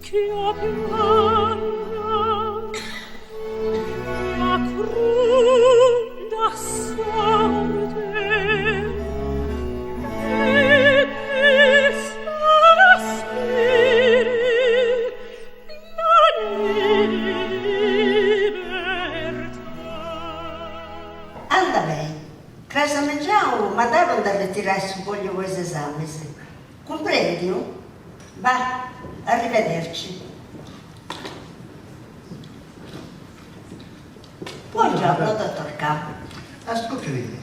Ch'io pianga la cruda sorte e per sospiri la libertà. Anda beni, cras a mengianu m'at a retirai su fogliu po is esamis. Cumprendiu? Bah, arrivederci. Buongiorno, dottor Cau. Ascurtadì,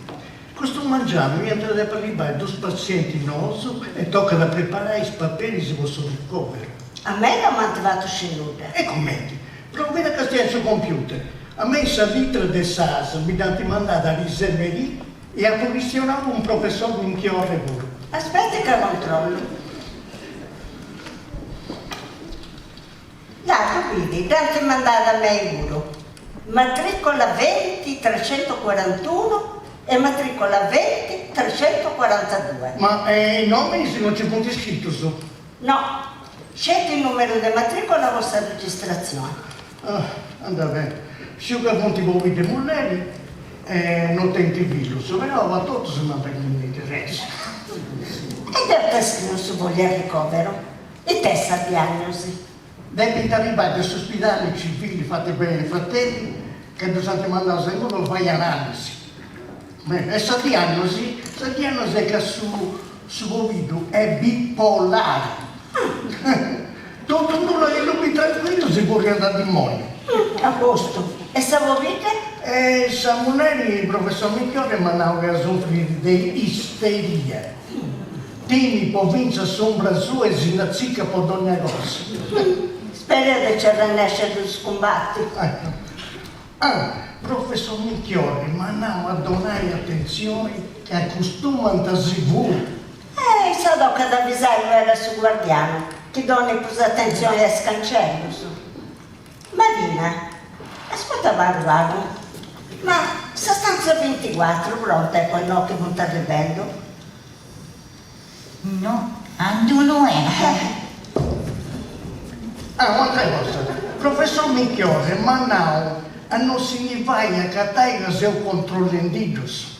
custu mangianu iant a depi arribai dus pazientis nous e tocat a preparai is paperis po su ricoveru. A mei no m'ant fatu sciri nudda. E cumenti? Provai a castiai in su computer. A mei sa litra de s'ASL mi dd'ant mandada ariseu merì E apu chistionau cun professor Minchiorre puru. Aspetta ca controllu. Là ddu bidi, dd'ant mandada a mei puru. Matricola venti trecentoquarantuno e matricola venti trecentoquarantadue. Ma is nominis non nci funt scritus? No, sceti is numerus de matricola po sa registratzioni. Ah, andat beni. Sciu ca funt pobiddu e mulleri e no tenint fillus, però a totus m'ant a interessi. E deu ita scriu in su fogliu 'e ricoveru? It'est sa diagnosi? Depint arribai de s'uspidali civili Fatebenefratelli ca ddus ant mandaus a inguni po fai analisi. E sa diagnosi? Sa diagnosi est ca su su pobiddu est bipolari. Totu in-d-una chi ddu bit tranquillu si furriat a dimoniu. A postu. E sa pobidda? E sa mulleri, professor Minchiorre m'at nau ca sunfrit de isteria. Timit po fintzas s'umbra sua e si nd'atzicat po dogna cosa. Spereus de nci arrennesci a ddus cumbati. Ah, professor Minchiorri m'at nau a donai atentzioni ca acostumant a si fui. Eh, issa tocat a avisai luego a su guardianu chi donit prus atentzioni a is cancellus. Marina, ascurta pagu pagu, ma sa stanza binticuatru pronta est po is nous chi funt arribendu? No, andu luego. Ah, un'atra cosa, professor Minchiorre m'at nau a no si ndi fai acatai ca seu controllendiddus.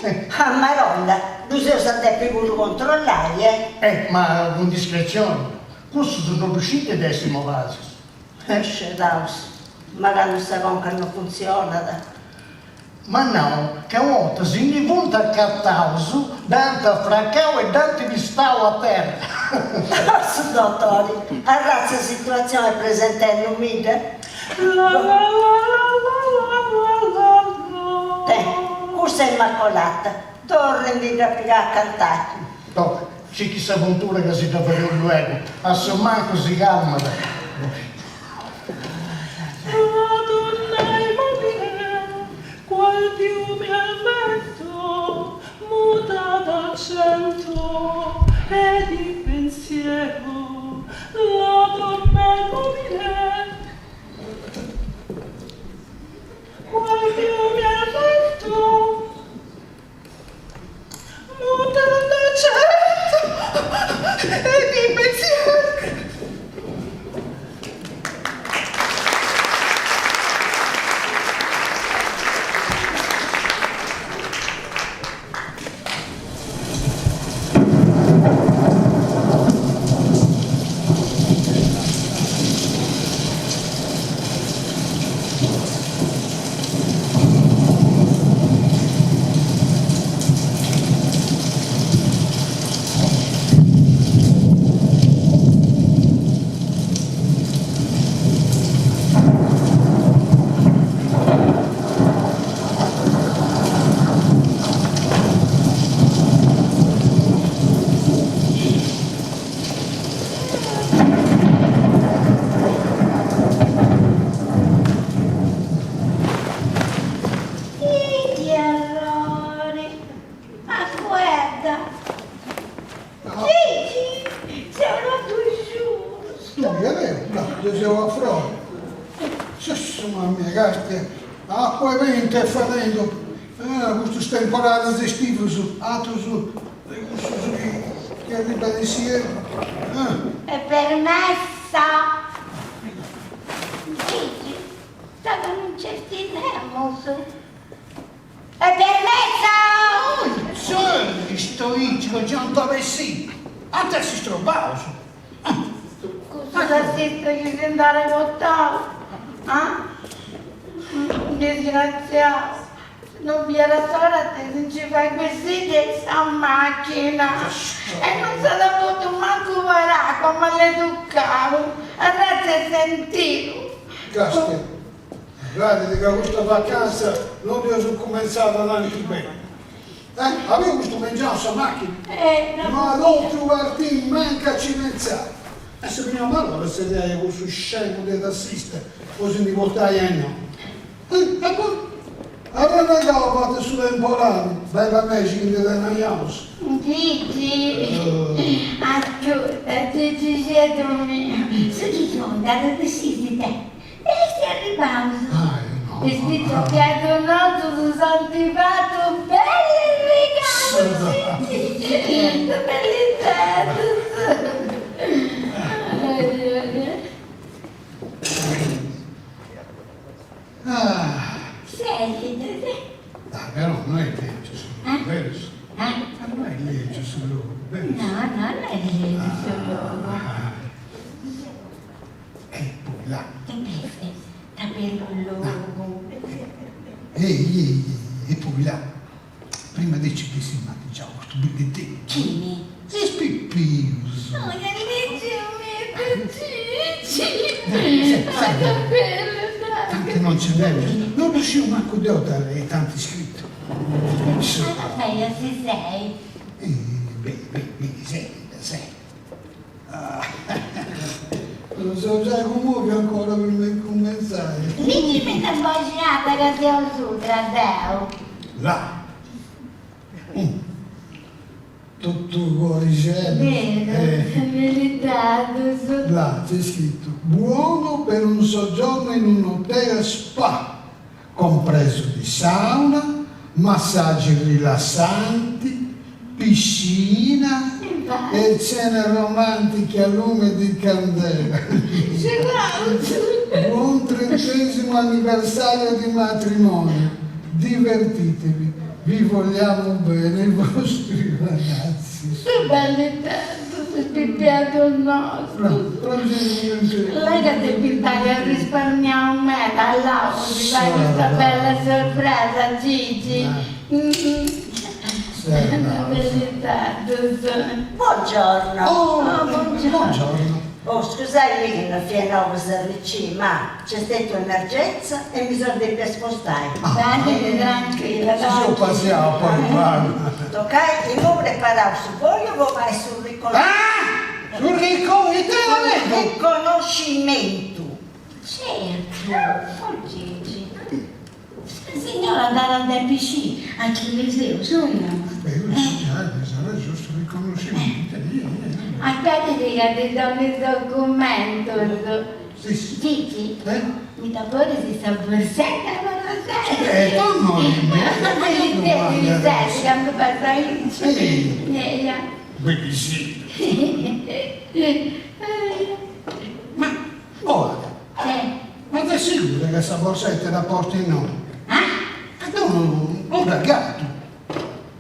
Eh, a marolla, ddus eus a depi puru controllai, eh? Eh, ma cun discretzioni, cussus no ddu scint de essi mobasus. Eh, scedaus, ma candu sa conca no funtzionat. M'at nau ca una 'orta si ndi funt acataus, dd'ant afracau e dd'ant pistau a terra. Su dotori, arratza situatzioni presentendumidda. Teh, cussa est Immacolata, torrendidda a pigai a cantai. Toca, circhi sa puntura ca si dda fadeus luegu, a su mancu si calmat. La donna è mobile, qual piume al vento, muta d'accento e di pensiero. La donna è mobile, qual piume al vento, muta d'accento e di pensiero. Ite errore! Ma guarda! Gigi, seu totu giustu! Tui, è beru? No, deu seu a frori. Gesù mamma mia, castia, acua e bentu est fadendu, custus temporalis estivus, atrus de cussus chi arribant in s'ierru. È permesso? Stava non nc'est nemus. È permesso? Oi, sto aici ca già ant a bessì, ant essi strobaus. Cussu tassista chi si nd'at portau, ah? Disgraziau, si non biat s'ora de si nci fai bessì de sa machina e non s'at potu mancu parai, maleducau, arratza 'e sentidu. Castia, parit ca custa vacanza non dd'eus cumentzada tanti beni. Eh, abiu custu mengianu sa machina? No at 'ofiu partì mancu a ci pentzai. E sa prima malora tzerriai a cussu scemu de tassista po si ndi portai a innoi. Eh, e poi arrennegau fatu su temporali, bella nexi chi ndi tenaiaus. Gigi, ascurta, Gigixeddu miu, su chi contat de s'isita Est arribaus. Is piciocheddos nostus s'ant fatu bellus regalus, Gigi, bellixeddus. Sèllidas. Ah, però no est lègiu su logu, berus? Ah, no est lègiu su logu, berus? No, no, no est lègiu su logu. E poi là. E biste, ta bellu logu. Ehi, ehi, e poi là. Prima de ci bessi m'ant giau custu billetteddu. Chini? Is pipius. Oh, ca lìgiu meda, Gigi. Ma ta bellu, dai. Tanti non nci nemus, non ddu sciu mancu deu ita ant scritu. Ma eo si sei. Beh, beh, beh, sei, sei. Non seu giai cummoviu ancora prima 'e cumentzai. Ligi-mi a boxi arta ca seu surda deu. Là. Totu corixeddus. Beru, mellitaddus. Là c'est scrittu, buono per un soggiorno in un hotel spa, compreso di sauna, massaggi rilassanti, piscina e cene romantiche a lume di candela. Buon trentesimo anniversario di matrimonio, divertitevi, vi vogliamo bene i vostri ragazzi. Su belliteddu, is pipieddus nostus. Lei ca depint ai arrisparmiau meda, là, po si fai custa bella sorpresa, Gigi. Buongiorno. Oh, buongiorno. Oh, scusai che non fia nou s'arricì, ma nc'est stètia un'emergenza e mi seu depia spostai. Beni, tranquilla. Si seu pasiau poi guarda. Tocai, imoi preparau su fogliu po fai su Ah! Su ricco, ite riconoscimentu. Certu, oh Gigi. Sa signora dd'at a depi scì a chini seus, o no? Beh, giai, sarà giustu riconoscimentu. Aspettit ca ti donu is documentus. Gigi, mi dda ponis sa borsetta po no sei? Certo, no, Candu fas aici. Eia. Bellissima. Ma, ora, ma ses sigura ca sa borsetta dda portu innoi? Ah? Deu non dd'agatu.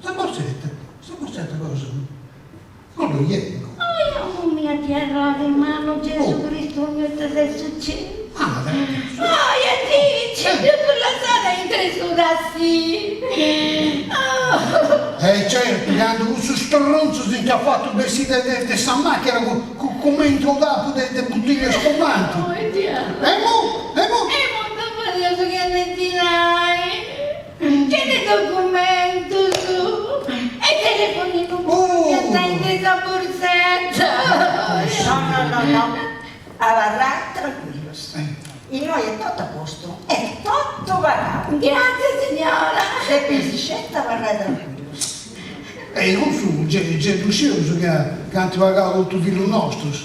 Sa borsetta, sa borsetta cosa? Non ddu tengu. Oh, mia ti errori mannu Gesù Cristu miu ita est sucediu? Ah, Oh, ia Gigi, dd'apu lassada intre su tassì. Oh. E certu, candu cussu strunzu si nch'at fatu bessì de de sa machina cumenti unu tapu de buttiglia spumanti. Oh, E imoi, e imoi? E imoi ita fadeus chene dinai, chene documentus e telefoninu puru fiat intre sa borsetta. No, no, no, no, abarrai tranquillus, innoi est totu a postu, est totu pagau. Grazie signora. Depeis sceti abarrai tranquillus. E cussu gei gei ddu scieus ca ca ant pagau totu fillus nostus.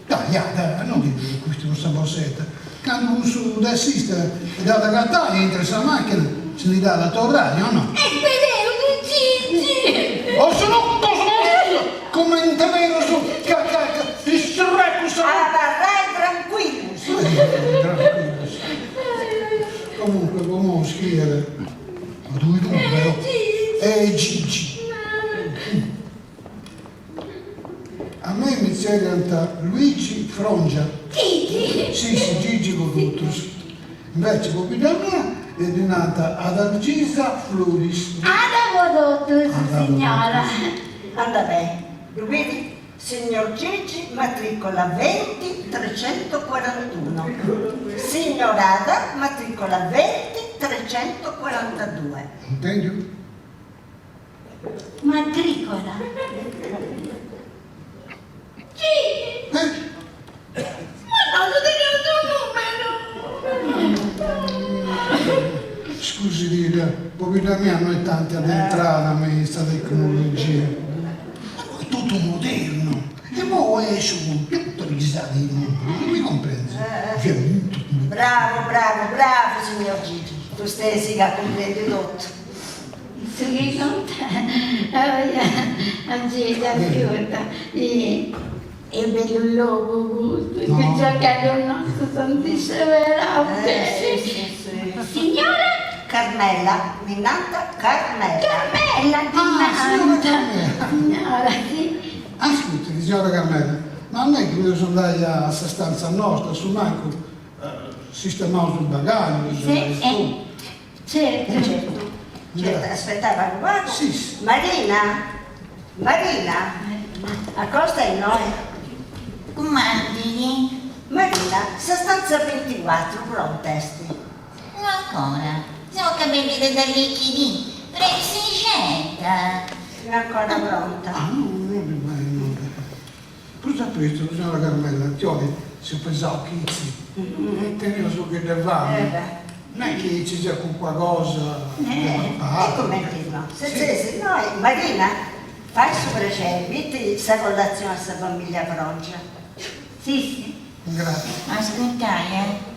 Dai, ja, dai, non ti custi custa borsetta. Candu cussu tassista dd'at agatai intre sa machina, si ndi dd'at a torrai, o no? E spereus, Gigi! O si no, cosa nostra, comente berus ca ca ca is sreccus sa. Abarrai tranquillus. Tranquillus. E Gigi. A mei mi tzerriant Luigi Frongia. Gigi! Si, si, Gigi po totus. Invece pobidda mia ddi nant Adalgisa Floris. Ada po totus, signora. Anda bene. Ddu bidi? Signor Gigi, matricola venti trecentoquarantuno. Signor Ada, matricola venti trecentoquarantadue. Intendiu? Matricola. Gigi! Eh? Ma nosu teneus unu numeru! Scusidì, pobidda mia no est tanti addentrada me in sa tecnologia. Ma est totu modernu. E imoi est su computer chi s'at is numerus, mi cumprendis? Bravu, bravu, bravu signor Gigi, fustei si ca cumprendiu totu. Su chi contat Gigi, ascurta, est bellu logu custu, is piciocheddos nostus ant sceberau beni. Signora? Carmela, mi nant Carmela. Carmela ti nant, signora, si. Ascurti, signora Carmela, ma non est chi podeus andai a sa stanza nosta, a su mancu sistemaus is bagaglius. Si, certu. Certu, certu, aspettai pagu pagu. Marina, Marina, acosta innoi. Cumandit. Marina, sa stanza binticuatru pronta est? No ancora, seu acabendi de dd'allichidì, prexixedda. No ancora pronta. Ah, no, no ddi fait nudda. Prus a prestu, signora Carmela, chi 'olit seu pesau chitzi e teneus su chi de fai. No est chi ci siat calincuna cosa de papai. E cumenti no. Setzeis innoi. Marina, fai su prexeri, biti sa colatzioni a sa familia Frongia. Si, si. Gratzias. Ascurtai, eh.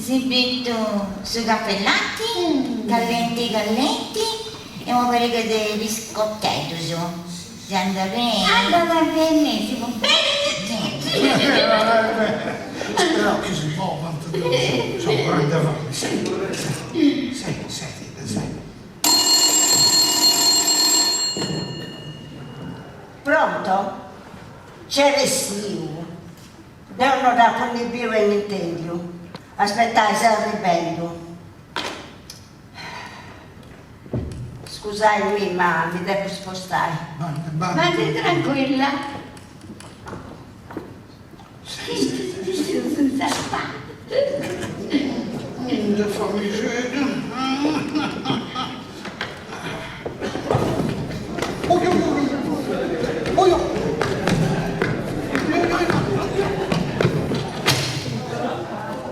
Si bitu su caffè latti, callenti callenti e una pariga de biscoteddus. Si andat beni? Andat benissimu. Beni Però chi si bobant deu seu morende 'e fami. Sei, sei, sei, sei. Pronto? Nc'est bessiu. Deu no dd'apu ni biu e ni intendiu. Aspetai, seu arribendu. Scusai-mi ma mi depu spostai. Bandi tranquilla.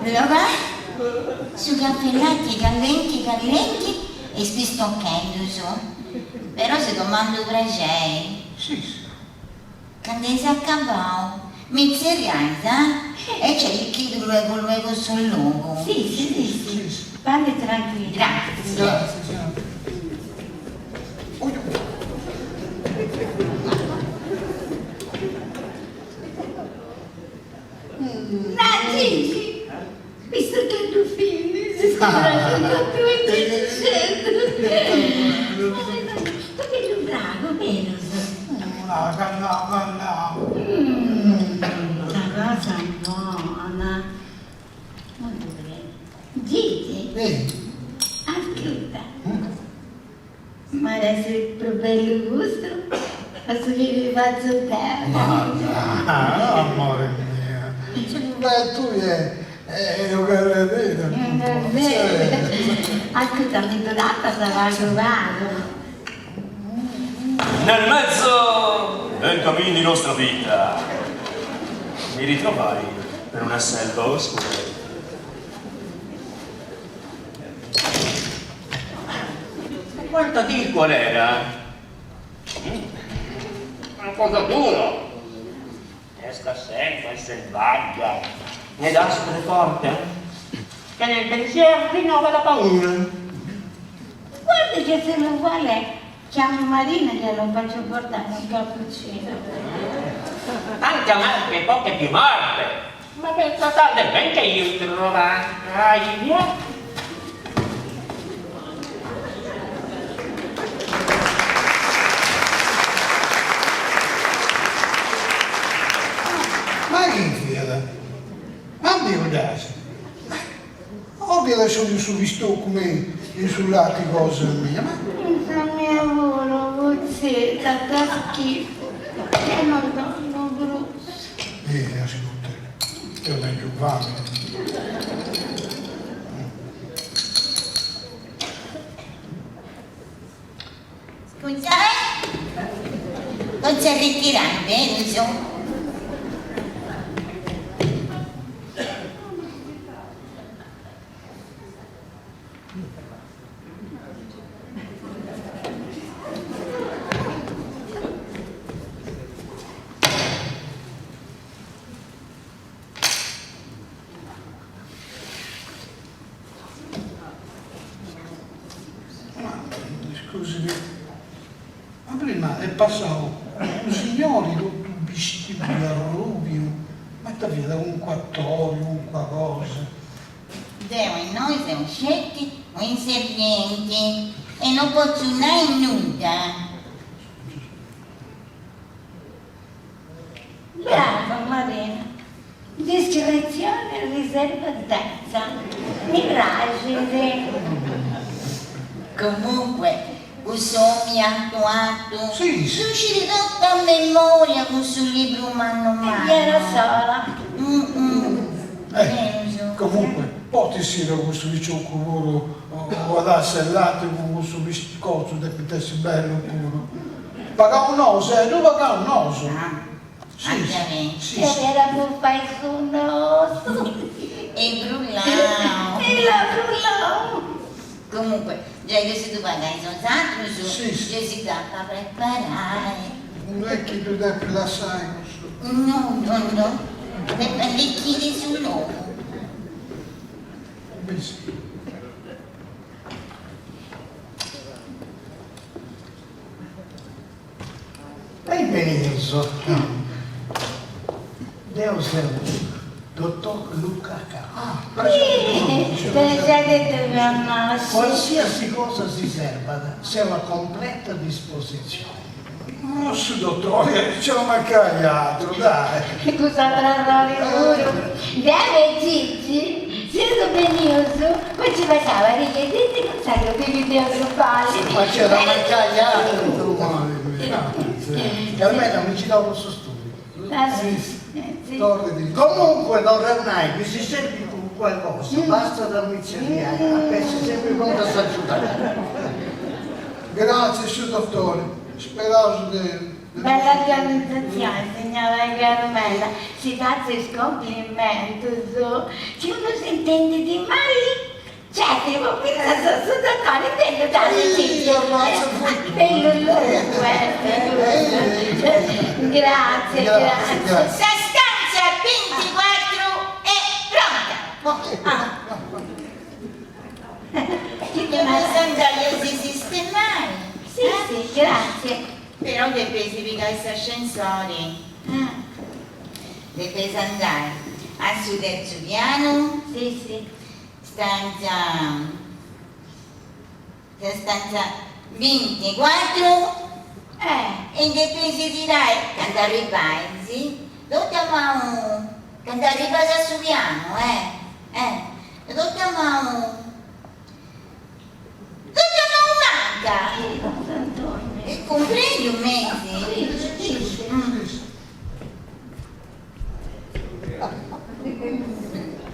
Allora, su caffè latti callenti callenti e is pistocheddus. Però si domandu prexeri. Candu eis acabau, mi tzerriais, ah? E nci allichidu luegu luegu su logu. Si, si, si, bandi tranquilla. Gratzias. Gratzias. Na Gigi, pistocheddu finis, si praxint a tui Gigixeddu. Bellu fragu, berus? Sa cosa bona. Molto bene. Gigi, ascurta. Ma at essi prus bellu custu o su chi ti fatzu deu? Ma no, amore mia, su chi fais tui est u' carrerinu. Ascurta, mi ddu tapas pagu pagu. Nel mezzo del cammin di nostra vita mi ritrovai per una selva oscura. E quanto dir qual era? Una cosa dura. Esta selva è selvaggia ed aspra e forte, che nel pensier rinnova la paura. Guardi che se lo vuole chiamo Marina e glielo faccio portare un cappuccino. Tante amarche e poche più morte. Ma pensa tal del ben che io trovai. solu su pistoccu me in su lati cosa mia, ma. Sa mia puru, puzzetta, da schifu, e non donnu prus. Eh, ascurta, deu tengiu famini. Scusai, non si ritirai, berus? Ma, scusi, ma prima est passau unu signori totu bistiu de arrubiu, ma ita fiat calincunu atori, calincuna cosa. Deu innoi seu sceti un'inservienti e non potzu nai nudda. Brava Marina, discrezione e riservatezza, mi praxit. Comunque, cussu omini atu atu, ddu scit totu a memoria cussu libru mannu mannu. E era sola. Comunque, podit essiri ca custu picioccu puru una tassa 'e lati cun cussu biscottu depit essi bellu puru. Pagaus nosu, eh, ddu pagaus nosu. Sì, sì. Era bufai su nosu. E brullau. E la brullau. Comunque, giai chi si ddu pagais 'osatrus, gei si dd'apu a preparai. Non est chi ddu depis lassai cussu. No, no, no, depu allichiri su logu. Bis. E benius. Deu seu dottor Luca Cau. Qualsiasi cosa si serbat, seu a completa disposizione. No, su dottori, nci at mancai atru, dai. Cussa trasori puru. Deu e Gigi seus benius po nci passai una pariga 'e diis cun saludi chi Deus bolit. Ma nci at a mancai atru. Carmela mi nci torru a su studiu. Comunque torru a nai chi si serbit calincuna cosa, bastat a mi tzerriai, ap'essi sempri prontu a s'agiudai. Gratzias su dottori, speraus de. Bella organizatzioni signora Carmela, si fatzu is complimentus, chi unu s'intendit mali, certu po fintzas a su dottori bellu dadi Gigi, bellu logu est custu, grazie grazie. Sa stanza binticuatru est pronta. Depeis andai a si sistemai. Si si, grazie. Però depeis pigai s'ascensori. Depeis andai a su terzu pianu. Si si. Stanza sa stanza binticuatru. E depeis tirai candu arribais totu a manu candu arribas a su pianu eh eh totu a manu Totu a manu manca! E cumprendiu m'eis?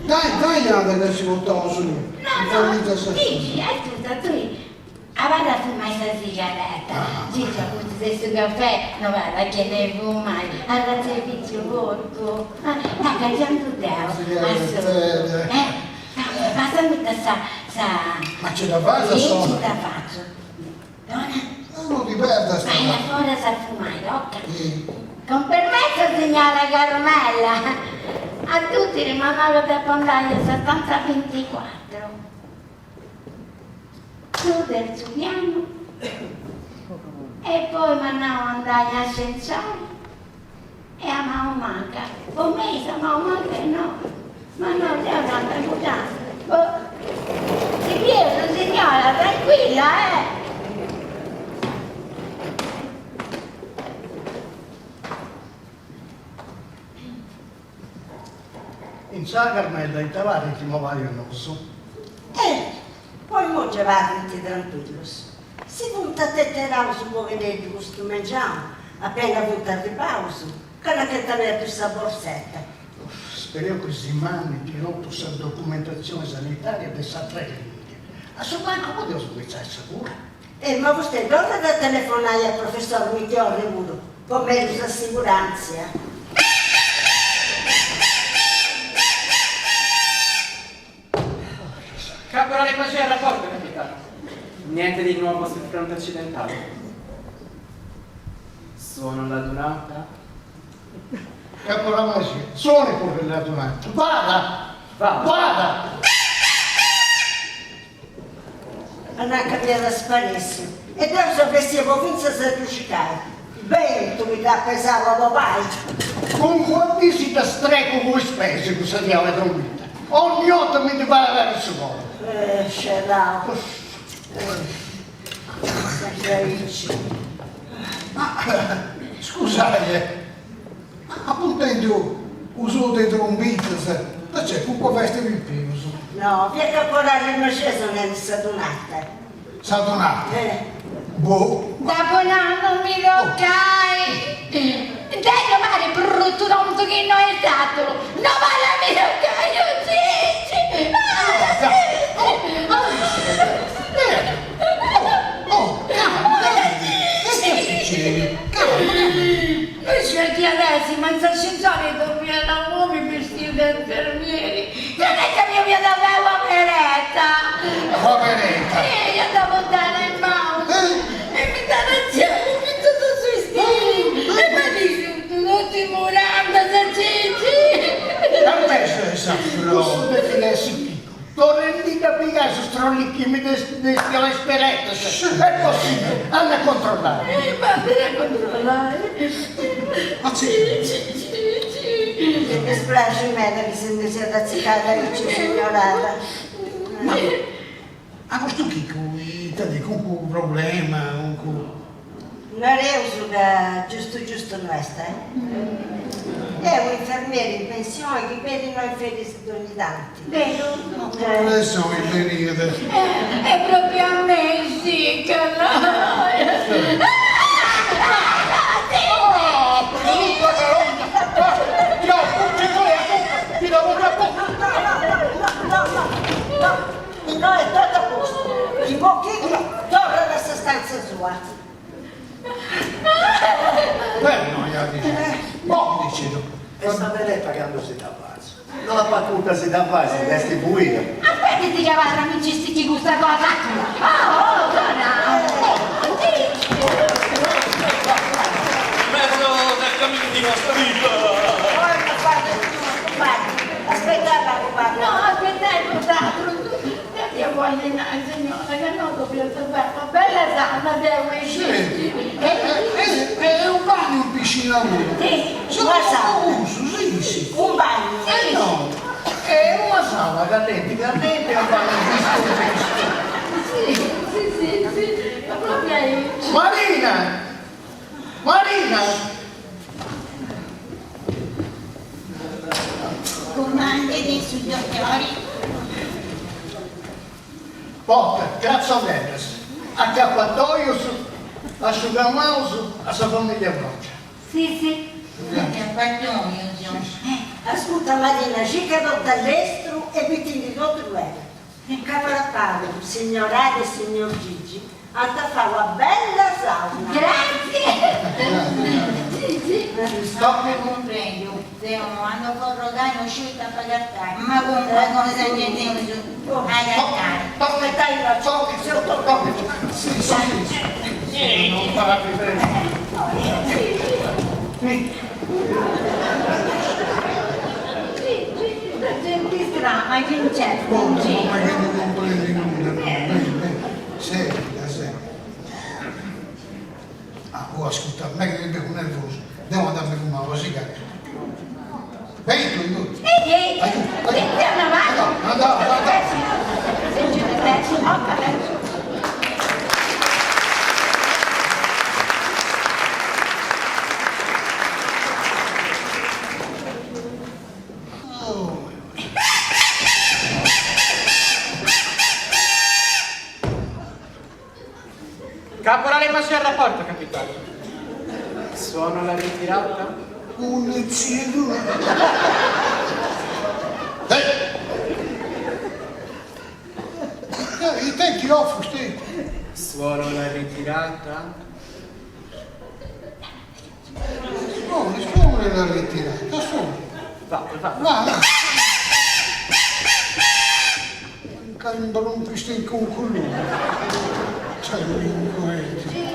Dai, dai Ada ca si portaus No, no, Gigi, ascurta, tui abarra a fumai sa sigaretta, Gigi a pustis de su cafè no abarrat chene fumai, arratza 'e pitzu porcu, dai ca già andu deu a solu, eh Passami sa sa. Ma ce dda fais a sola? Ci dda fatzu. Dona. No, no ti perdas. Vai a foras a fumai, ok? Con permesso signora Carmela. A tutti rimandau ca depu andai a sa stanza binticuatru. Su terzu pianu. E poi m'at nau andai a ascensori. E a manu manca, po mei sa manu manca est no, ma no, deu dd'ant agiudau. Boh, si bieus signora, tranquilla eh! Insa Carmela ita parit chi movaus nosu? Eh! già parrint tranquillus. Si funt ateteraus u' poghineddu custu mengianu, apena funt arribaus, ca nc'ant abertu sa borsetta. Spereus chi si mandint totu sa documentatzioni sanitaria de s'atra clinica, a su mancu podeus cumintzai sa cura. Eh, ma vostè torrat a telefonai a professor Michiorri puru, po mellus assigurantzia. Caporale Masia rapporto, capitano. Niente di nuovo sul fronte occidentale. Suono l'adunata? Caporale Masia, suoni pure l'adunata. Vada! Vada! Vada! Nat ca fiat sparèssiu e deu seu bessia po fintzas a ddu circai. Bentu mi dd'at pesau a papai. Cun visita strecu cun is peis cussa diaula 'e trombitta. Onni 'orta mi ndi fait arri su coru. Eh, scerau. Sempri aici. Ma scusai eh, ma apu intendiu u sonu de trombitas, ita c'est calincuna festa 'e pipius? No, fiat caporali Masia sonendi s'adunata. S'adunata? Eh. Boh. Dd'apu nau non mi tocai. Deu mari bruttu tontu chi no est aturu, no fait a mi tocai o Gigi. No sciu chi at essi, ma in s'ascensori ddoi fiat un'omini bistiu de infermieri, non est ca mi 'oliat fai una opereta. Una opereta? E iat a portai in manus e mi dd'at artziau fintzas a su 'istiri e m'at isciutu totu is murandas, Gigi. Carmè sa frori. Cussu depit essi Chicu. Torrendidda a pigai su strollichimi de is peretas, est possibili, anda a controllai. E bandu a controllai. Mi dispraxit meda chi si ndi siat atzicada aici signorada. Ma a custu Chicu ita dd'est, calincunu problema, calincunu. Nareus ca giustu giustu no est, eh? Est un'infermieri in pensioni chi benit innoi in feris dogni tanti. Beru? Adesso mi benit. Est propriu a mei, sicat. Ah, brutta carogna! Ti devo No, no, no, no, innoi est totu a postu. Imoi Chicu torrat a sa stanza sua. Beh, no, ja dice. Boh, dice. E sa beretta candu si dda fatzu? No apu acuta si dda fai si nd'est fuida. Aspetti chi abarra mi nci stichi custa cosa. Oh, torra! In mezzo del cammino di nostra vita. Aspetta, cumpari. No, aspettai cust'atru. Deu dd'ia bolli nai, signora, ca nosu fiaus fai una bella sauna deu e Gigi. E u bagnu in piscina puru. Si, una sauna. Cussu, si, si. Un bagnu. E no, e una sauna callenti callenti e un bagnu friscu friscu. Si, si, si, si, ma propriu aici. Marina! Marina! Cumandit su dotori. Porta cratzoneddas, acapadoius, asciugamaus a sa familia Broccia. Si, si. Acapadoius. Ascurta Marina, circa totu a lestru e bitindi totu luego. Caporale Paulu, signorada e signor Gigi ant a fai una bella sauna. Grazie! Gigi. No cumprendu, deu no andu a forrogai no sciu ita apu agatai, ma calincuna cosa nci dd'eus agatai. Aspettai un attimo, seu torrendu. Si, si, si. Non parri beni. Gigi, sta genti strana chi nc'est in giru. Ma che non comprendi nulla, no, bene, bene. Senti, senti. Ah, oh, ascolta, me che mi becco nervoso, devo andare a fumare una sigaretta. Vedi tu, tu. Ehi, ehi, senti avanti. Andà, andà. Senti adesso, adesso. capitano. Suono la ritirata? Un zio. Eh! Ite chi ofu sti? Suono la ritirata? Suoni, suoni la ritirata, suoni. Va, va. Va, va. Ca imbrompiste in concullone. Cioè, incoerente.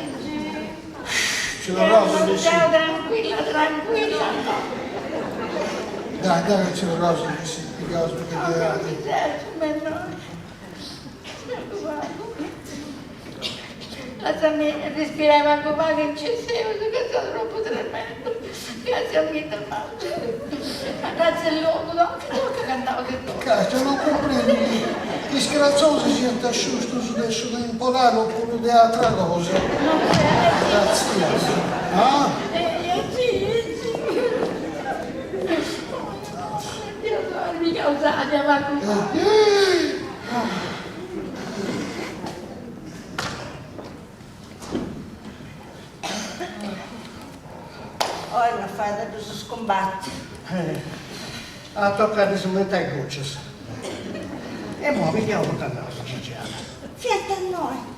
Ce la rosa di sì. Ciao, tranquilla, tranquilla. Dai, dai, c'è la rosa di sì, che Lasciami respirare manco male in cesseo, che è stato troppo tremendo. Grazie a mia madre. Grazie a loro, no? Che tocca cantavo che tocca. Cazzo, non comprendi. Gli scrazzosi si asciusto su adesso da imparare oppure di altra cosa. Grazie. Ah? Eh, sì, sì. Dio, mi causate, ma Eh. Ora non fai da su scombatti. Eh, a toccare su metà i goccias. E mo vediamo come andava Gigiana. Fiat a noi.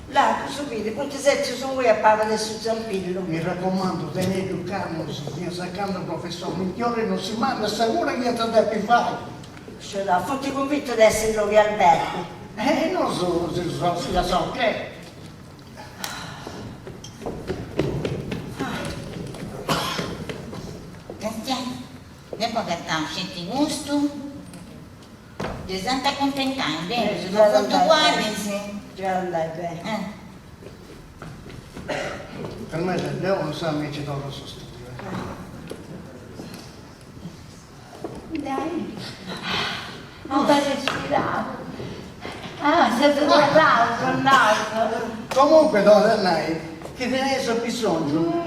Là, subito, quanti setti sono qui a pava del suo zampillo. Mi raccomando, tenete il calmo, si saccando il professor Migliore non si manda, sicuro che ti devi fare. Cioè, no, fotti convinto di essere lui Alberto. Eh, non so se so, se la so che. Cristiano, dopo che sta uscito il gusto, bisogna accontentare, vero? Eh, Se già non conto andai uguale, bene. sì. Già andai bene. Eh. Per me se devo non sa mi ci torno su studio. eh. Dai. Non per respirare. Ah, sei tornato, naso. Comunque, donna lei, che te ne so bisogno,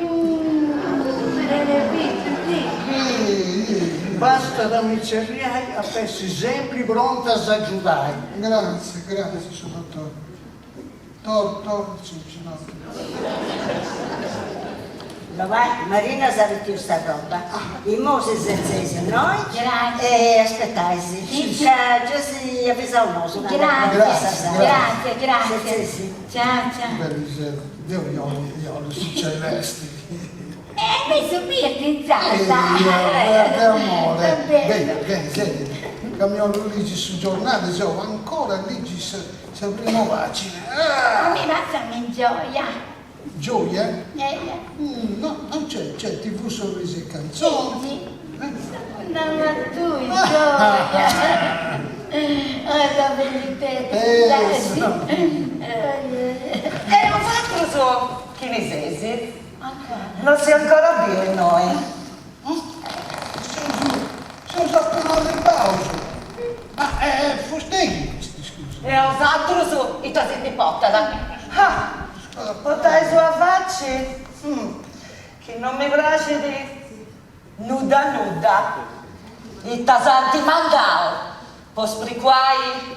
basta da mi cerriai a essere sempre pronta a aiutare. Grazie, grazie, signor dottore. Tor, tor, sì, sì, no. No, vai, Marina sa più sta roba. I Moses senza noi. Grazie. E aspettai, sì. Sì, sì. Già si avvisa un oso. Grazie, Grazie, grazie, grazie. Sì, sì. Ciao, ciao. Bellissimo. Dio, io, io, su celesti. E hai messo birra in salsa. Eh, che amore. Va bene. Bene, bene, senti. Cammino leggi su giornale, so, ancora leggi se, se primo pagina. Ah, Mi passa in gioia. gioia? Eh, Mm, no, non c'è, c'è TV sorrisi e canzoni. sì. No, ma tu in gioia. Oh, la bellezza. Eh, Dai, sì. sì. Eh, E un altro su chinesesi. Ancora. Non si è ancora più noi. Sono appena arrivato. Ma eh, Fosteghi, scusa. E un altro su i tuoi pottala. Ah, potai sua faccia? Mm, che non mi piace di nuda nuda. I tasanti mandao. Pospriquai,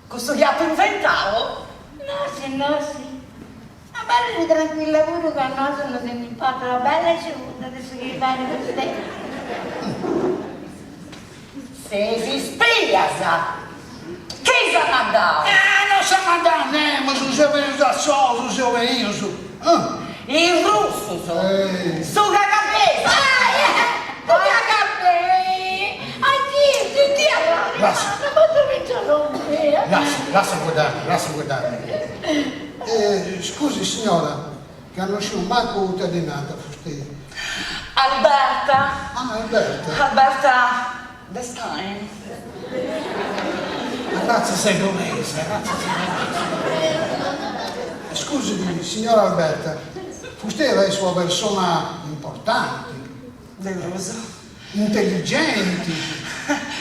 questo gli ha inventato. No, se no, sì. Ma parli tranquilla pure che a noi non se ne importa, la bella seconda adesso che fare con te. Se si spiasa. Chi sa mandao? Ah, non sa mandare, né, ma su se venuto da solo, su se venuto su. Ah, Il russo so. eh, Su cagabesa. Come caffè! Ah sì, sì, sì, allora, Lascia. non posso vincere un lascia, lascia guardare, lascia guardare. Eh, scusi signora, che hanno su un banco uterinata, Fosteghi. Alberta. Ah, Alberta, Alberta this time. ragazza sei dovese, ragazza sei dovese. Scusi, signora Alberta, Fustera è sua persona importante, Del russo. intelligente.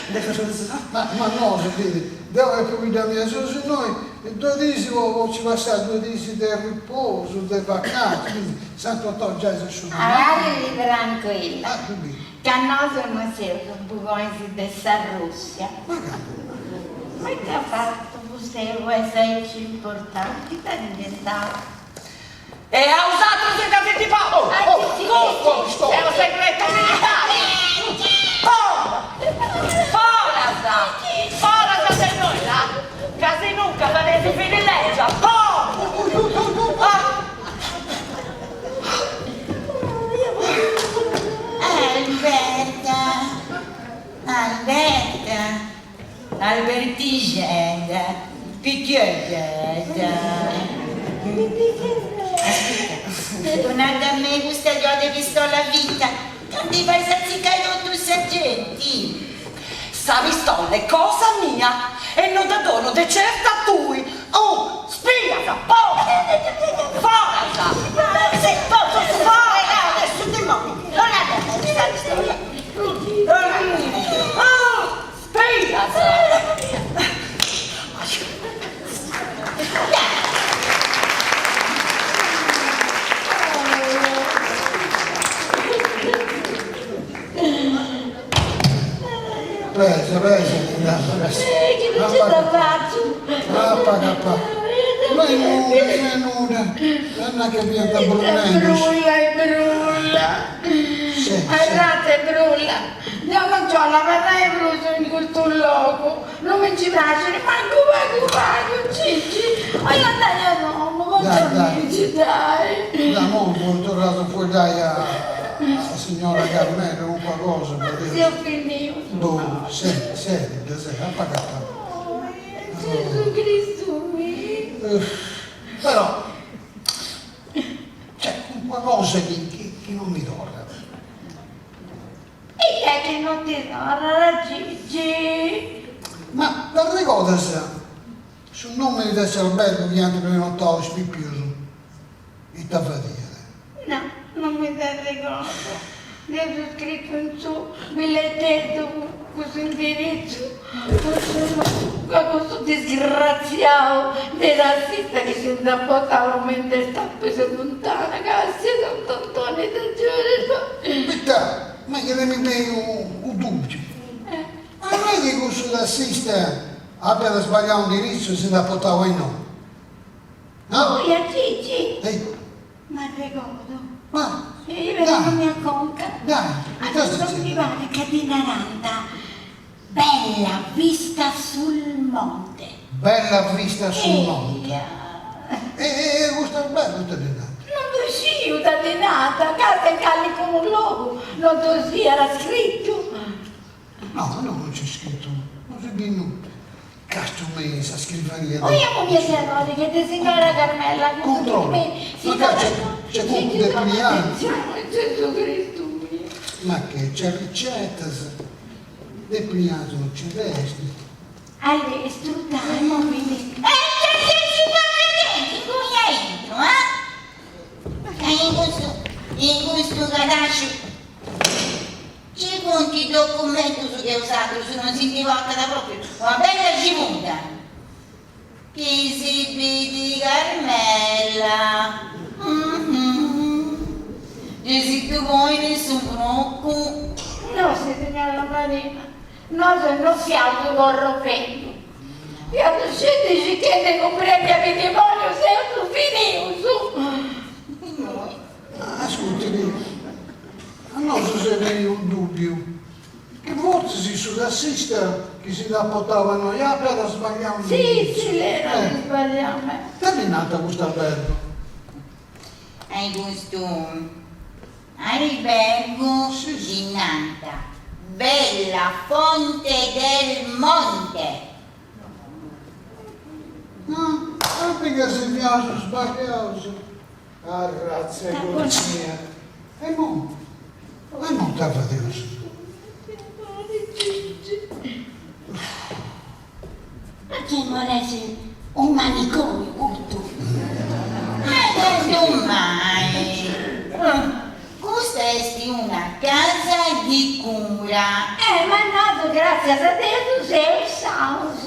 Del russo. Ma, ma no, sapete, devo che mi mia su noi due disi o ci passare due disi del riposo, del vacanze, quindi Santo Antonio già si asciuga. Magari tranquilla. Ah, quindi, Che a noi non siamo bugoni della Russia. ma cavolo, Ma che ha fatto você vuoi esserci importante, sta diventando? E a 'osatrus ita si ndi po? Custu est unu segretu militari! Pom! Foras! Foras de innoi, là! Ca sinunca fadeis fini lègia! Pom! Alberta, Alberta, Albertixedda, picchiochedda. Ascurta, donadda a mei custa giua de pistola finta, ca ndi fais atzicai totu sa genti. Sa pistola est cosa mia e no dda donu de certu a tui. Oh, spias, po! Foras! Foras! Su dimoniu! Donadda a mei sa pistola. Oh, spias! Presa, presa, presa. Chi non ce la faccio. Appa, appa. No è nuda, no è nuda. Non è che diventa brunnendu. Brulla e brulla. Sì, sì. Arrata e brulla. Deo non c'ho la varrai brusu in questo logu. Non mi ci piace manco pagu pagu, Gigi. Voglio andare a Roma, Dai, con dai. amici, dai. Da mo' ho tornato a fueddai a, a signora Carmela o qualcosa per Se dire. ho finito. Boh, senti, senti, senti, appagata. Oh, Gesù Cristo mio. Però c'è un qualcosa che, che, che non mi torna. E che che non ti torna, Gigi? Ma t'arricordas su nome de s'albergo chi ant prenotau is pipius ita fadiat? No, non mi dd'arregordo. Dd'eus scritu in su billetteddu cussu indiritzu, ca cussu disgratziau de tassista chi si nd'at portau me in is tapis de funtana, castia Sant'Antoni de giurus. Poita, ma chi mi benit unu dubbiu. Ma no est chi cussu tassista apiat sbagliau indiritzu e si nd'at portau a innoi? No? Oia Gigi! Ei. M'arregordo. Ma. Mi benit a conca. Dai, ita est Allora mi paret ca ddi narant bella vista sul monte. Bella vista sul monte. E e custu albergu ita ddi nant? Non ddu sciu ita ddi nant, ca est callicunu logu, non ddu siat scritu. No, no, non c'è scritto, non si bit nudda. Castu me in sa scrivania de. Oia po mi errori de signora Carmela. Controllo. Ma ca c'è c'è contu de pliant. Gesù Cristu mio. Ma che c'è ricettas de pliant non ci nd'est. Allestru dai mobili. E ita sesi fadendi ingui aintru, ah? Ca in custu in custu cadasciu Ci funt documentus chi a 'osatrus non si ndi portat propriu una bella cibudda. Chi si bit Carmela. Gei si ddu ponit su frocu. Nossi, signora Marina, nosu no fiaus corropendu. Fiaus sceti circhendi de cumprendi a chi dimoniu seus finius. Ascurtimi, a nosu s'est beniu unu dubbiu, chi fortzis su tassista chi si nd'at portau a innoi apiat sbagliau Si, si, l'era sbagliau. Ita ddi nant a custu albergu? Ai custu albergu ddi nant Bella Fonte del Monte. Ah, mica si fiaus sbagliaus. Arratza 'e cornia. E mo? E mo ita fadeus? Ma chi no est unu manicomiu custu? Ma candu mai? Custa est una casa di cura. Eh, ma nosu gratzias a Deus seus sanus.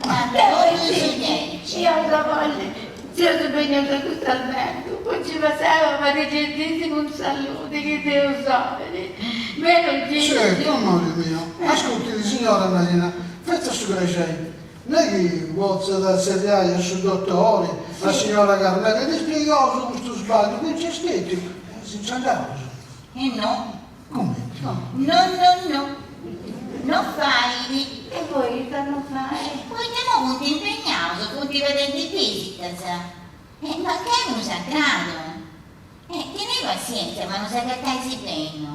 Ma totus diaici. Io sa bolli Seus benius a custu albergu po nci passai una parighedda cun saludi, chi Deus 'olit. Beru Gigi? Certu, amori miu. Ascurtit, signora Marina, fetzat su prexeri. No est chi potzat tzerriai a su dotori. A signora Carmela, e dd'ispiegaus custu sbagliu, chi nc'est stetiu, e si nci andaus. E no. Cumenti? No no no, no fait. E poita no fait? Poita imoi funt impegnaus, funt fadendi visitas. E mancai unu sagradu. E tenei passientzia, ma no s'agatais beni.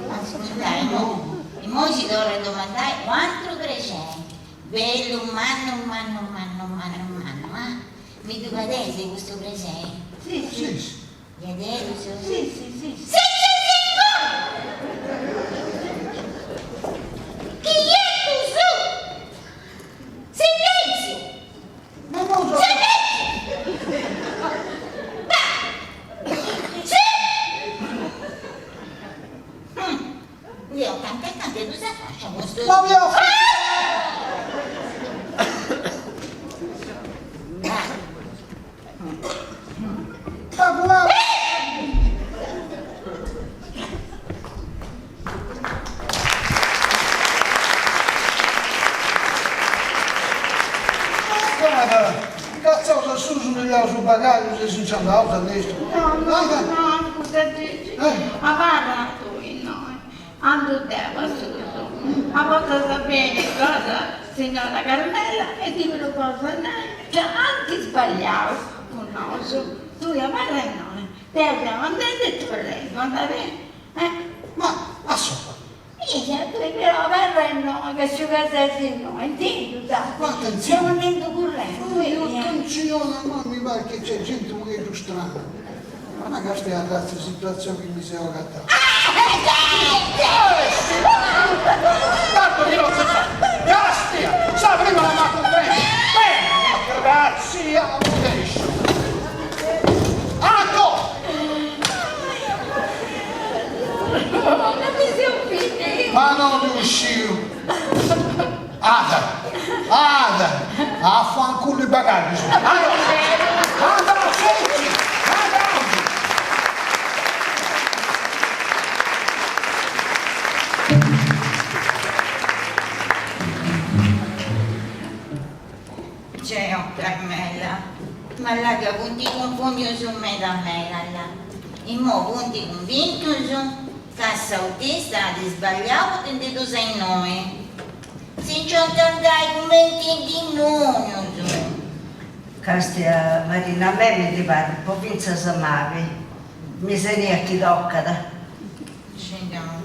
Ascurtai, no. Imoi si torru a domandai u' atru prexeri, bellu mannu mannu mannu mannu mannu, ah? Mi ddu fadeis custu prexeri? Si, si. Diaderus? Si, si, si. Setzeis inguni! Chietus! Silentziu! Deo tanti e tanti ddu sa facia custu. Catzaus a susu ndi liaus is bagaglius e si nci andaus a lestru. No, no, no, ascurta Gigi, abarra tui innoi, andu deu a susu, a portas beni cosa signora Carmela e ddi ddu potzu nai ca ant sbagliau cun nosu, tui abarra innoi, deu seu andendi e torrendu, andat beni? Eh? Ma a sola. Eja, tui però abarra innoi ca sciu ca ses innoi, intendiu t'apu? Ma atentzioni! Seu andendu currendu, eja. Atentzioni, a mei mi parit chi nc'est genti u' pagheddu strana. Ma casta arratza 'e situatzioni chi mi seu agatau. Tantu chi non si sa. Castia! Sa prima la m'at cumprendi. Beni, grazia mudesciu. Aco! Ma no ddu sciu. Ada, ada, afanculu is bagaglius. Ada, ada, setzi, ada. Geo, Carmela, ma là ca funt cunfundius meda meda là. Imoi funt cunvintus ca s'autista at sbagliau potendiddus a innoi. Si nci ant andai cumenti dimonius. Castia Marina, a mei mi ndi parit po fintzas mali, miseria chi tocat.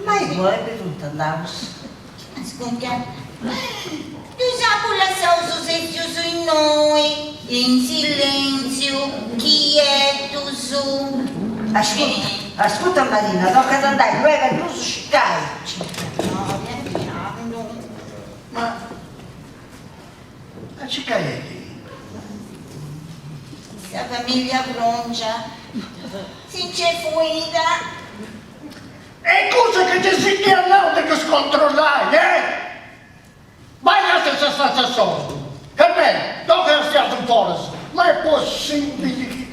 Ma inguni aundi funt andaus? Ascurta, ddus apu lassaus sètzius innoi, in silèntziu, chietus. Ascurta, ascurta Marina, tocat andai luego a ddus circai. No, pianu pianu. Ma a circai a chini? Sa familia Froncia si nc'est fuida. E cussa chi ti si dd'iat nau de ddus controllai, eh! Bai lassa sa stanza a solu! Carmela, tocat a stias in foras! Ma est possibili chi.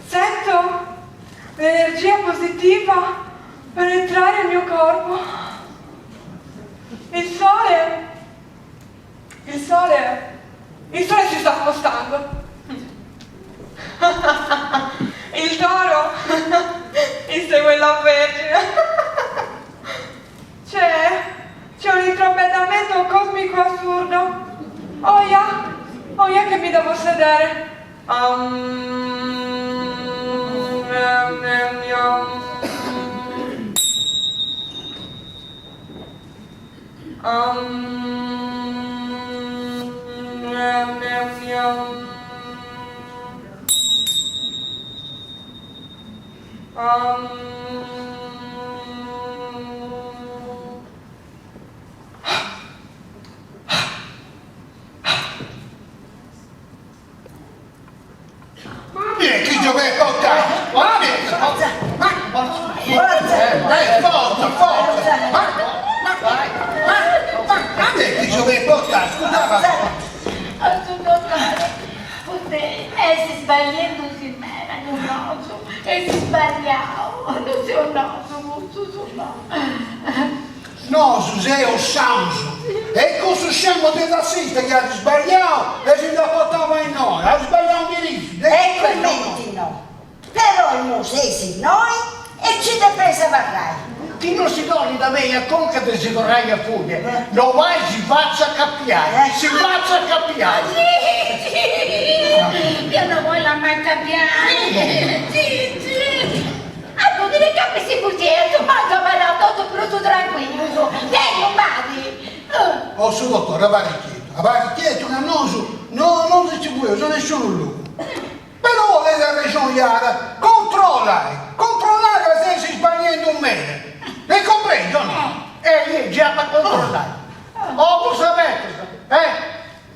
Sento l'energia positiva penetrare il mio corpo. Il sole, il sole, il sole si sta spostando. Il toro insegue la Vergine. C'è, c'è un intrappettamento cosmico assurdo. Oia, oia che mi devo sedere. Um, um, um, um. Chi giovè porta? Forza! Forza, forza! Ma, ma, ma, ma, chi giovè porta? Scusa, A su dottore, Fustei est sbagliendusi meda cun nosu, est sbagliau, no seus nosu cussus, no. Nosu seus sanus e cussu scemu de tassista chi at sbagliau e si nd'at portau a innoi, at sbagliau indiritzu, E cumenti no? Però imoi seis innoi e ci depeis abarrai. Chi no si donit a mei a conca de si torrai a fui, no mai si fatzu acapiai, si fatzu acapiai. Gigi, io non voglio mai acapiai, Gigi. A tu ti capissi così, e tu manca abarrau totu prus tranquillus, deu badi. O su dotore abarrit chietu, abarrit chietu ca nosu no no si nci fueus a nesciunu logu. Però tenit arrexoni Jara, controllai, controllai ca seis sbagliendu meda, mi cumprendi o no? E gei apu a controllai. Ogus abertus, eh!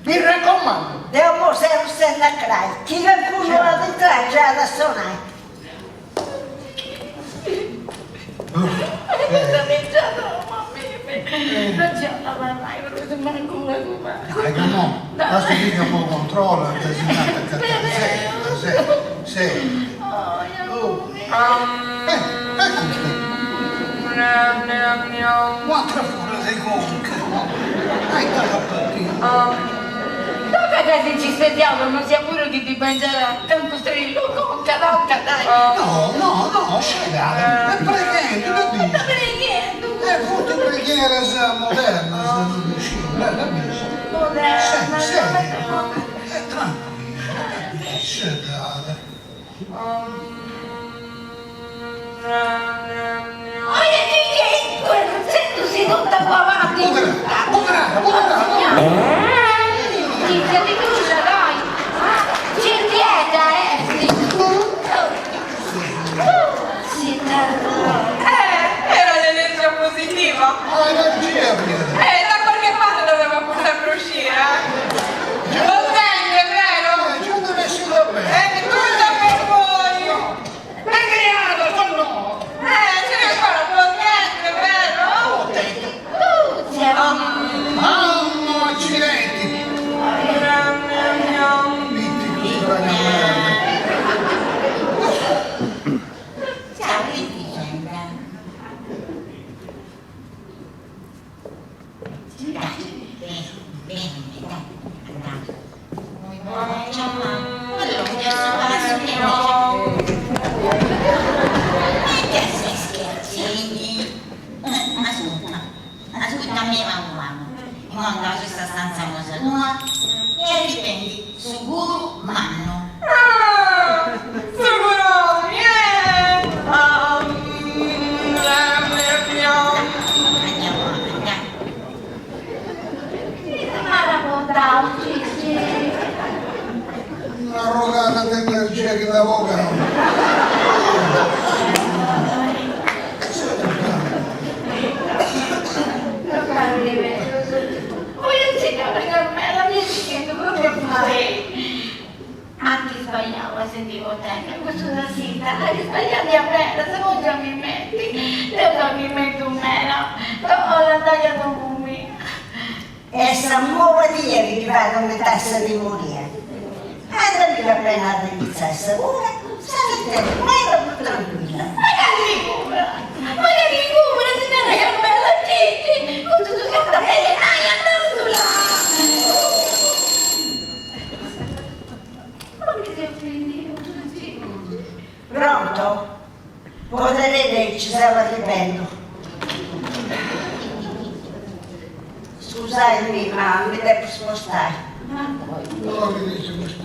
Mi raccomando! Deu imoi serru s'enna a crai, chi cancunu at intrai giai at a sonai. Dai ca mo, basta chi ca mo controlla e si nd'at a acatai, serra, serra, serra. Eh, e custu? U'atera fura de conca. A ita at Tocat ca si nci stesiaus non siat puru chi ddi bengiat cancu strillu conca, toca, dai. No, no, no, scedada, est preghendu, dda bis? Est preghendu. E funt preghieras modernas, no ddu sciu, dda bis? Modernas. Seria, seria, tranquilla, dda bis, scedada. Oje Gigi, tue sendusi tutta qua avanti. Gigi, ti crucia, dai. Circhieta, eh. Eh, era l'energia positiva. Energia, Eh, da qualche parte doveva pur sempre uscire, eh. Lo sente, vero? Già deve essere bene. È tutta per voi. Perché sono? Eh, ce n'è ancora potente, vero? Potente. Mamma, accidenti. Mitico strana merda. Ciao, che dicenda? Dai, bene, bene, dai, andiamo. Allora, adesso passo che Ma che sei scherzini? Ascolta, ascolta me, mamma. Mo andavo su questa stanza cosa tua e riprendi su guru mannu. Ah, sicuro, yeah. Andiamo, andiamo. Ma raccontavo, Gigi. Una rogata di energia che da poca. Non parli vero. Poi signora Carmela mi sento proprio male. Anche sbagliavo a sentire te, questo da sita, hai sbagliato a vera, secondo mi metti, io mi metto meno, ho la tagliato un E sa muova di ieri che va come tassa di morire. Andami la pena di iniziare ora, sarete meno più tranquilla. Magari cura, magari cura, signora Carmela, Gigi, con tutto che sta bene, dai, andando là. Ma che ti offendi, Gigi? Pronto? Potere ci stava arrivando. Scusatemi, ma mi devo spostare. No, mi dice questo.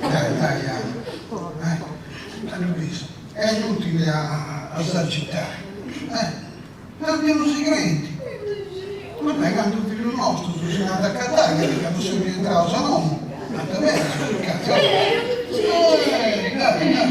Dai, dai, dai. Eh, hanno visto? È inutile a, a esercitare. Eh? Est unu segretu. Mancai candu fillus nostus si nd'ant a acatai ca no seus rientraus a domu, ant a benni a circai. Eh, dai, dai.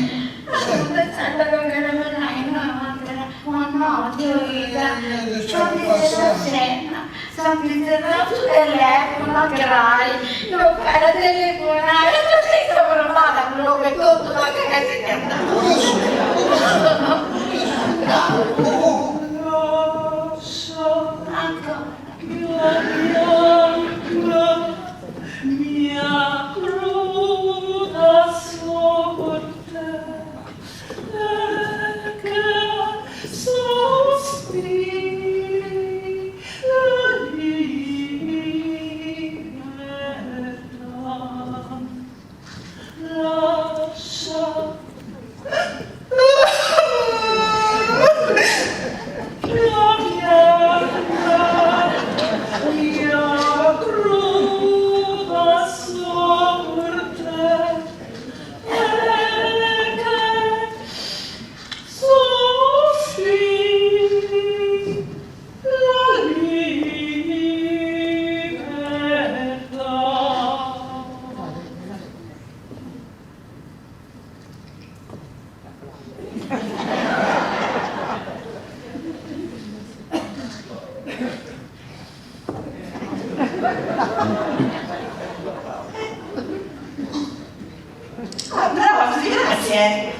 Applausi, grazie.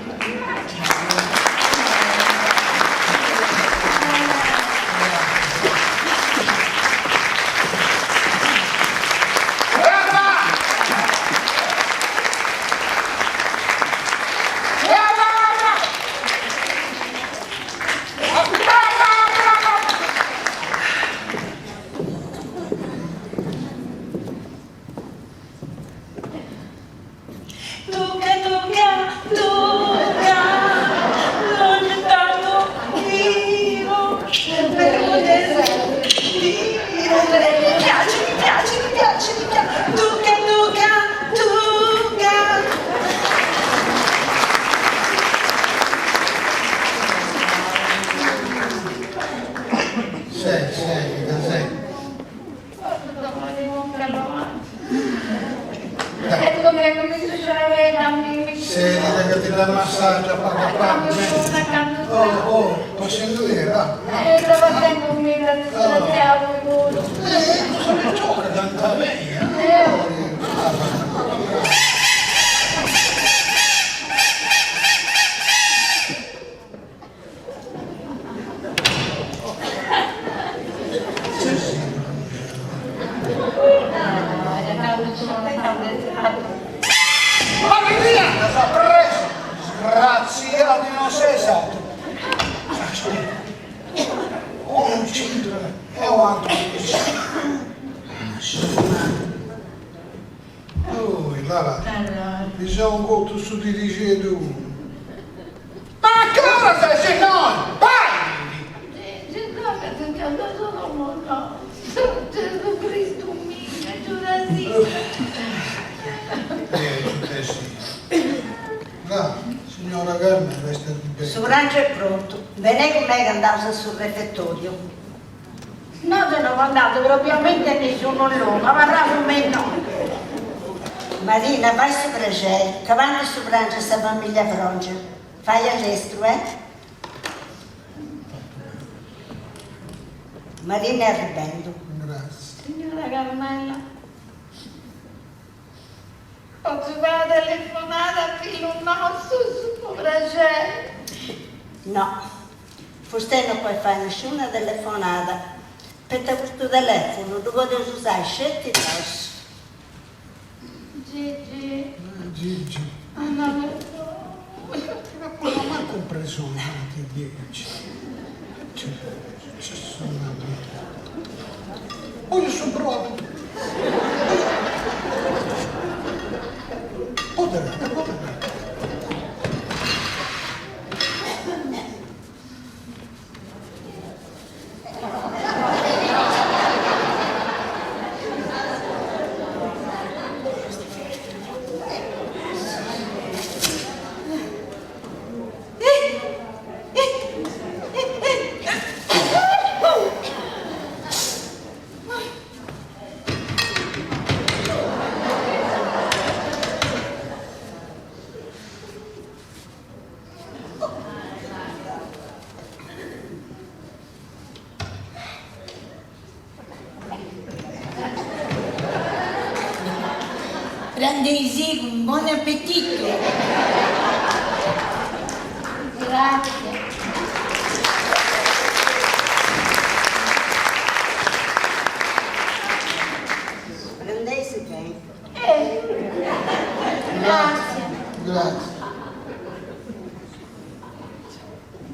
Tuca, tuca, tuca, l'ho gettato io per poter dire mi piace, mi piace, mi piace, mi piace, tuca, tuca, tuca. Sei, sei, da sei. Sedi che ti dà il massaggio a pago a pago. Oh, oh, passando lì, va. Eh, cosa mi gioca tanta bene? Ma che via! L'ha preso! Disgraziato, non sei esatto! O non c'entra, e o altro Oh, là là. Bisogna un conto su di dice tu. Ma cosa se no? Parli! Gesù Cristo mio, giurasì. Eh, sì. Là, signora Carmen, resta di bene. Su prangiu est prontu. Benei cun mei ca andaus a su refettoriu. Nosu no andaus propriamenti a nisciunu logu, abarraus me innoi. Marina, fai su prexeri, ca bandit su prangiu a sa familia Frongia. Fai a lestru, eh? Marina est arribendu. Grazie. Signora Carmela, potzu fai una telefonada a fillu nostru, po prexeri? No, fustei no podit fai nisciuna telefonada, poita custu telefonu ddu podeus usai sceti nosu. Gigi. Gigi. No Ma non m'ha compreso niente, dici. Cioè, ci sono Voglio su brodo. Poderata, poderata. Prandeisì cun bonu appetitu. Grazie. Prandeisi beni. Eh, grazie. Grazie.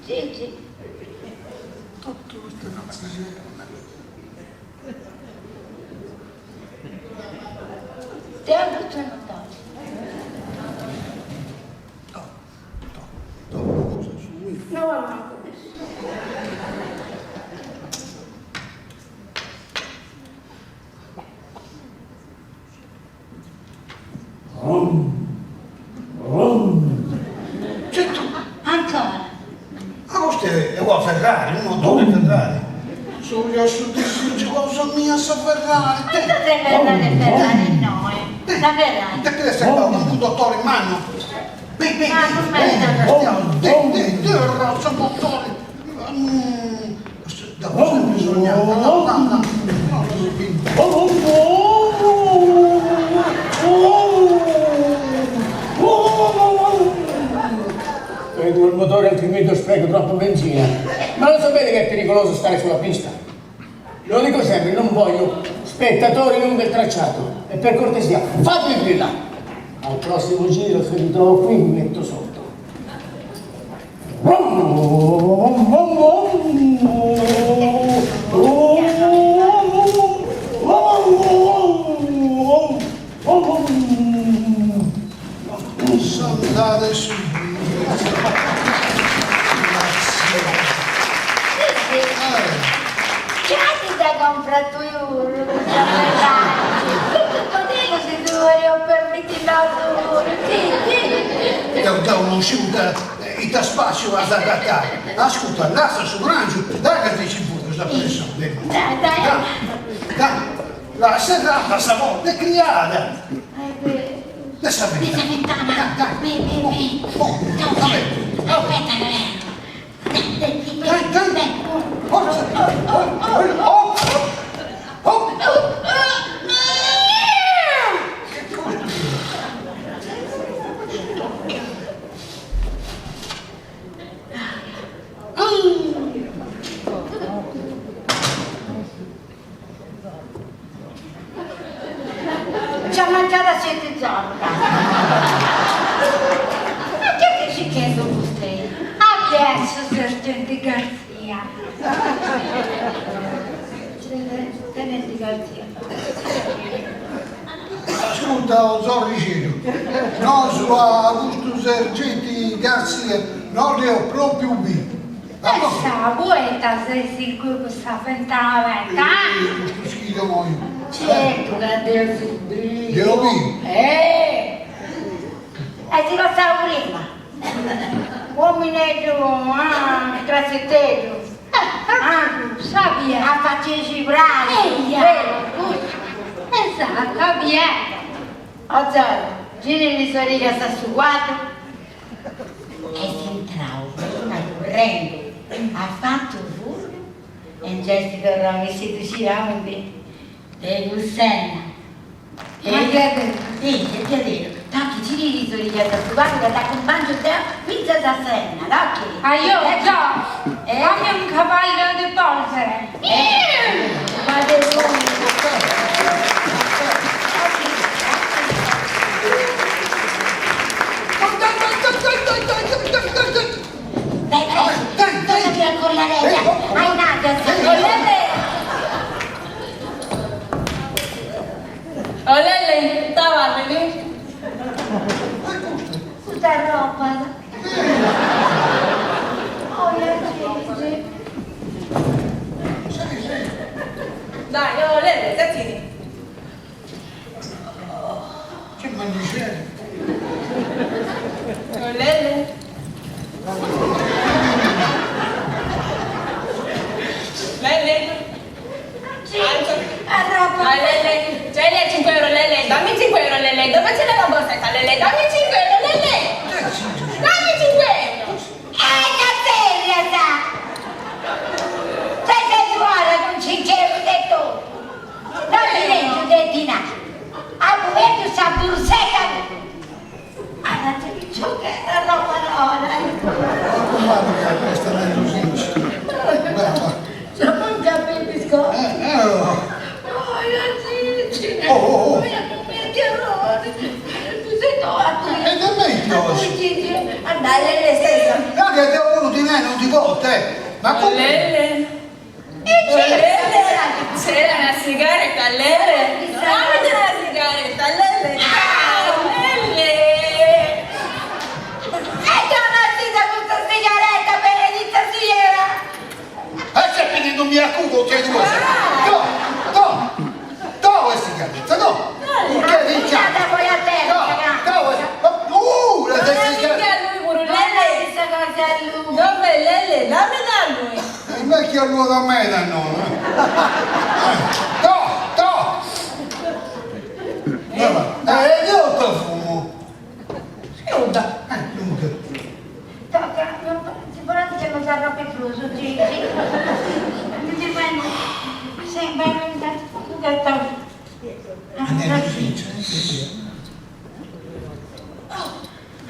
Gigi. Tutto questo cazzo Tempo sono No, manco adesso. Certo. Ancora. Ma questo è una Ferrari, un motore Ferrari. Sono su di cosa mia sa Ferrari. Ma cosa Ferrari Ferrari no, eh? La Ferrari. Te credi che ho un dottore in mano? Beh, beh, Ma non me beh, beh, beh, razza motore. Da cosa bisogna? No, no, no, no, Vedo il motore altrimenti spreco troppa benzina. Ma lo sapete che è pericoloso stare sulla pista? Lo dico sempre, non voglio spettatori lungo il tracciato. E per cortesia, fatemi più in là. Al prossimo giro, se vi trovo qui, mi metto sotto. Posso andare su. C'hai da comprare tu questa Ferrari. Tutto potevo se tu volevo permetti l'auto. Sì, sì. Deu, deu, non si usa il spazio ad adattare. Ascolta, lascia su rangio, dai che ti ci butta questa pressione. Dai, dai. Dai, la serrata stavolta è criata. Adesso Questa ventana. Dai, Beh, beh, beh. Oh, vabbè. Aspetta, Lorena. Dai, Dai, dai. Forza. Oh, oh, oh. Che cosa? Ci ha mangiato sette giorni. Ma che ti ci chiedo te? Adesso, sergente Garzia. Tenente Garzia. Ascolta, Zorricino, no su Augusto Sergenti Garzia, non ne ho proprio B. Essa poeta sei sicuro questa ventana aperta? Questo schifo moi. Certo, grande subito. Devo B. Eh! E ti lo stavo prima. Uominetto, ah, grassettetto. Ah, sabbia. A farci brani. Eia. Vero, giusto. Esatto, via. Ozzaro, giri di soriga sta su quattro. E si entrava prima correndo. Ha fatto furbo e in gesti tornò si usciranti. De Gussenna. Ma che è? Sì, è piacere. Tacchi, giri di soriga sta su quattro, che t'accompagno te, pinza da senna, tacchi. Ah, io già. Eh? Come un cavallo di polvere. Eh, ma del Dai, dai, Dai, torna via con la regia. Hai nato, sì. Olele, stava lì. Tutta roba. Oh, la Gigi. Dai, olele, settini. Che mangiare? Olele. Lele. A roba. Ah, Lele, c'hai le 5 euro, Lele, dammi 5 euro, Lele, dove c'è la borsetta, Lele, dammi 5 euro, Lele, dammi 5 euro. Eh, da seria, sa! Se sei buona con 5 euro di tu! Non mi leggi di dinà! A momento sa borsetta! Lele stessa. No, che deo puru dinai non ti porto, eh. Ma come? Lele. Lele. C'era una sigaretta, Lele. Dammi una sigaretta, Lele. Lele. E tornati da questa sigaretta, benedetta sia! E se finito mi accudo te due. No, no, no, sigaretta, no. Che dici? Andate voi a terra, No, no, la sigaretta. a lui pure, Lele. Dove Lele? Dammi da lui. E me chi a da me da no. No, no. Eh, io te fumo. Nuda. Eh, nuda. Tocca, sicuramente che non sarà pericoloso, Gigi. Ti prendo. Sì, vai, vai,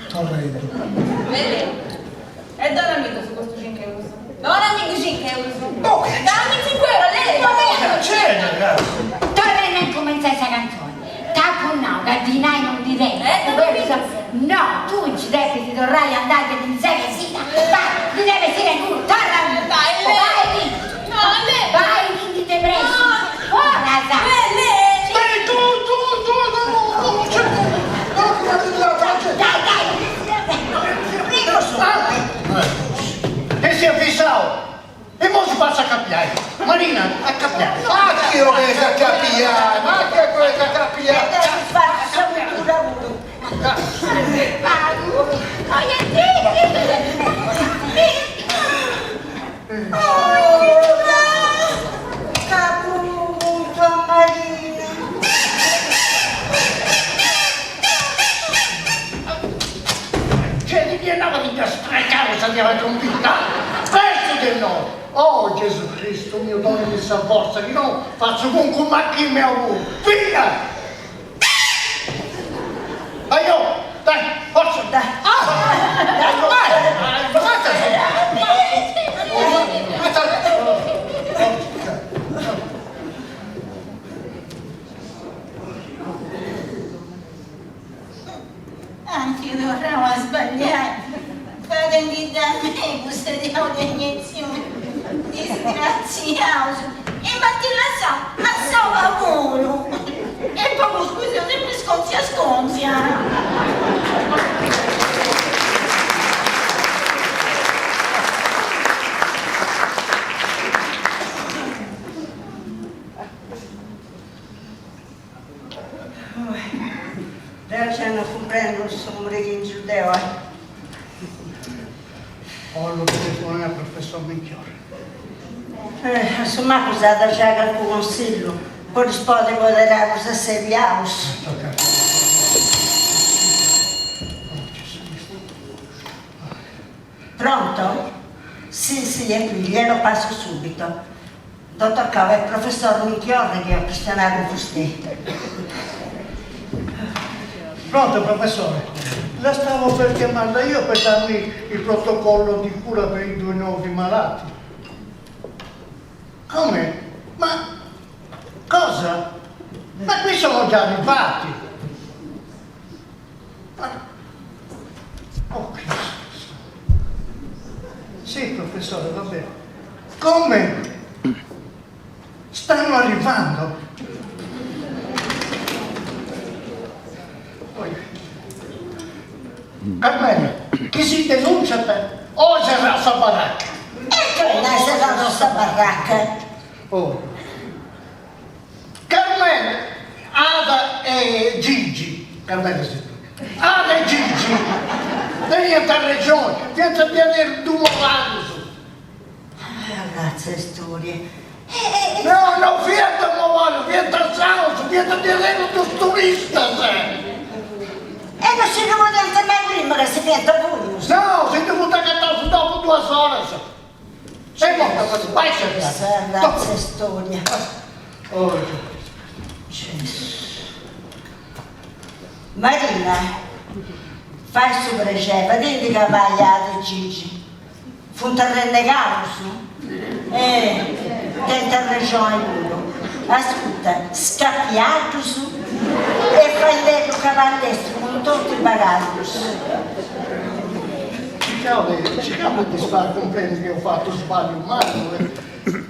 Torrendo. Lele. E donami su questo 5 euro. Donami 5 euro. Oh, che Dammi 5 euro, Lele. Ma che c'è, ragazzi? Dove non comincia questa canzone? Capo no, gardinai non direi. Eh, dove No, tu ci devi, ti dovrai andare di sé sì. Vai, ti deve essere tu, torna. Dai, Lele. Vai lì. No, Lele. Vai lì, ti presto. Ora, sa. Lele. Dai, tu, tu, tu, no, no, non c'è. No, no, no, c'è. Dai, dai. E si è avvisato! E mo si passa a cappiare! Marina, a cappiare! Ma chi lo vede a capire? Ma che volete a capire? Caputo Marina. Cioè, di chi andava di sprecare se andiamo a trombetta? Questo del no! Oh Gesù Cristo mio dono di salvezza, che non faccio con come chi mi ha avuto! Via! Dai, io! Dai, forza! Dai. Ah! Dai, vai! Anche tornavo a sbagliare. Fate anche da me questa diavolo di iniezione. Disgraziato. E ma ti la sa, ma sa lavoro. E proprio scusa, sempre sconzia sconzia. Deo c'è non comprendo il in giudeo, eh. Oh, lo telefonare al professor Minchiore. Eh, insomma, cosa da già qualche consiglio? Poi risponde moderare cosa sei house. Pronto? Sì, sì, è qui, glielo passo subito. Dottor Cava, è il professor Minchiorre che ha questionato con Pronto, professore? La stavo per chiamarla io per darmi il protocollo di cura per i due nuovi malati. Come? Ma cosa? Ma qui sono già arrivati. Ma... Oh, Cristo. Sì, professore, va bene. Come? Stanno arrivando. Poi. Carmelo, chi si denuncia per oggi è la sua baracca. E che è la nostra baracca? Oh. Carmelo, Ada e Gigi. Carmelo si Ada e Gigi. Venite a regione, vieni a vedere due anni. Ragazze, storie. No, no, fiat Movano, fiat a Saus, fiat a vedere tu turista. E non si deve mai prima che si fiat voi. No, si è dovuta cantare dopo due ore. Sei morta così, vai a cercare. Ragazze, storia. Oh, Marina, fai su preceva, dimmi che vai a Gigi. Fu un terreno su? Eh, tenta ragione pure. Ascolta, scappiato su e fai letto cavallo destro con tutti i bagagli. circau de, circau de ddis fai cumprendi chi eus fatu sbagliu mannu e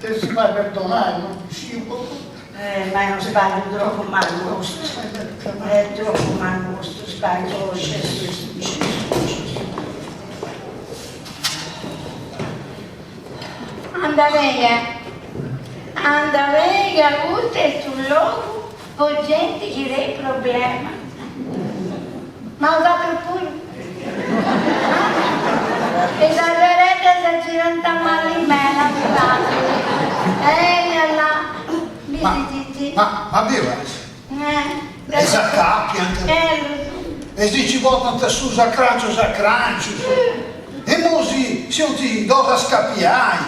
de si fai perdonai, non sciu. Eh, ma est unu sbagliu tropu mannu custu, est tropu mannu custu sbagliu, oh Gesù, Gesù, Gesù. Anda bene, anda bene, custu est su logu po genti chi tenit problema. Ma 'osatrus puru. Is arrereddas girant mali meda, mi parit. Eia là, mi si Ma, ma biu est? E s'acapiant. E si ci portant susu a crancius a crancius. E imoi si si 'olint torra scapiai.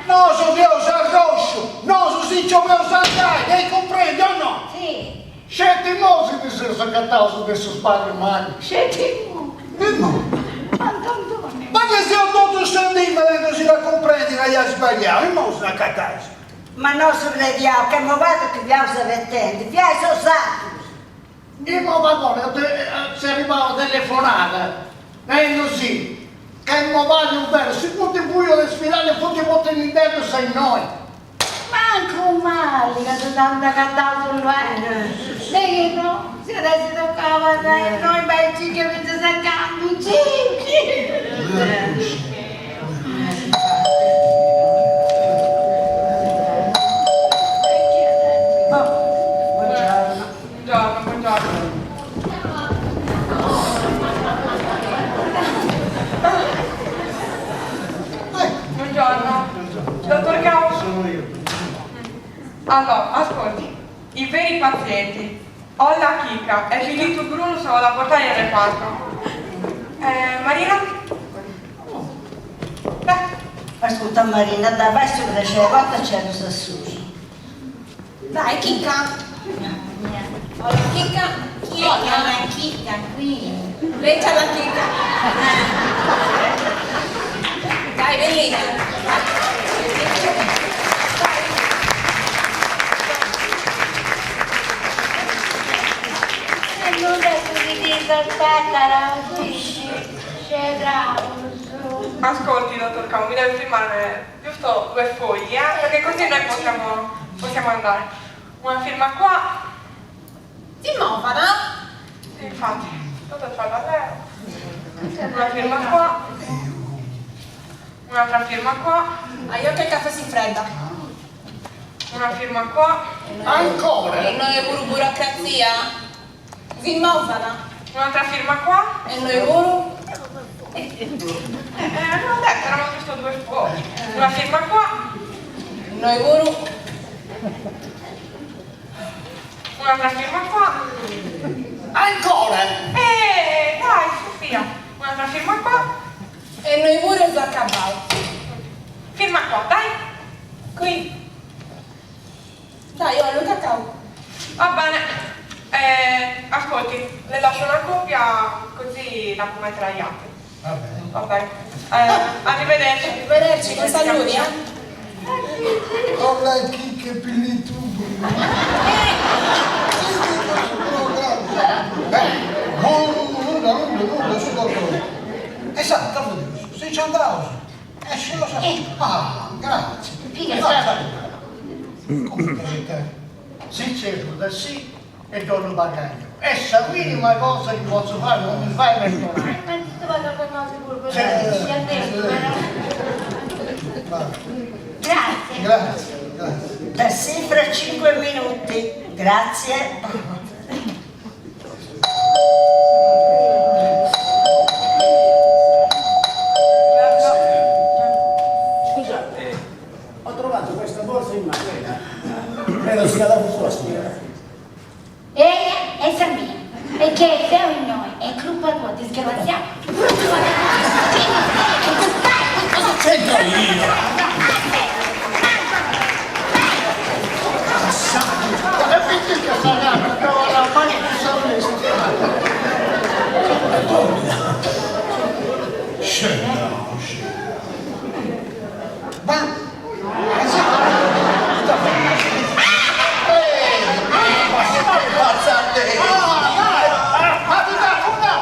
Nosu dd'eus arrosciu, nosu si nci 'oleus andai, dd'eis cumprendiu o no? Sceti imoi si ndi seus acataus de su sbagliu mannu. Sceti imoi. Imoi. Antoni. Ma chi seus totu sa dì fadendosi-dda cumprendi ca iais sbagliau, imoi si nd'acatais. Ma nosu crediaus ca movadu chi fiaus abetendi, fiais 'osatrus. Immobagora est arribada una telefonada naendusì ca est mobadiu meda, si funt fuius de s'spidali e funt potendiddus a innoi. Mancu mali ca si nd'ant acataus luegu, de chi no si at essi tocau abarrai innoi bai circa fintzas a candu, circhi! Buongiorno, buongiorno. Buongiorno. Dottor Cau? Sono io. Allora, ascolti, i veri pazienti, Olla Chica e Filippo Bruno sono da portare in reparto. Eh, Marina? Beh. Ascolta Marina, dai, vai su prexeri, portaceddus a susu. Dai Chicca. Hola Chicca. Chi è che ha una chicca qui? Lei c'ha la chicca. Dai, vieni. E nudda su chi ti s'aspettat, scedraus. Ascolti, dottor Cau, mi deve firmare giusto due fogli, eh? Perché così noi possiamo, possiamo andare. Una firma qua. Si movat? Sì, infatti, tutto traballero. Una firma qua. Un'altra firma qua. Ajò che il caffè si fredda. Una firma qua. Ancora? E innoi puru burocrazia? Si movat? Un'altra firma qua. E innoi puru? Eh, no, dai, erano giusto due fogli. Una firma qua. Innoi puru. Un'altra firma qua. Ancora? Eh, dai, su via. Un'altra firma qua. E innoi puru eus acabau. Firma qua, dai. Qui. Dai, oh, Luca Cau. Va bene. Eh, ascolti, le lascio una copia così la può mettere agli atti. Va bene. Va bene. Eh, arrivederci. Arrivederci, con saludi, eh. Hola Chicca Pillitu. Eh, no, nulla, nulla, nulla, su dottore. Esatto, si ci andaus. E se lo sa. Ah, grazie. Si c'est su tassì e torno bagaglio. È sa minima cosa che posso fare, non mi fai perdonare. Ma ti vado a fare sicuro, Grazie. Grazie, grazie. Tassì fra 5 minuti, grazie. Scusate, ho trovato questa borsa in macchina. Credo sia la sua signora. Eia, est sa mia. E che seu innoi, est crupa tua, disgraziau. Cosa c'entro io? E perché che sarà? La macchina Scenda, scenda. Ma... Ma ti dà una!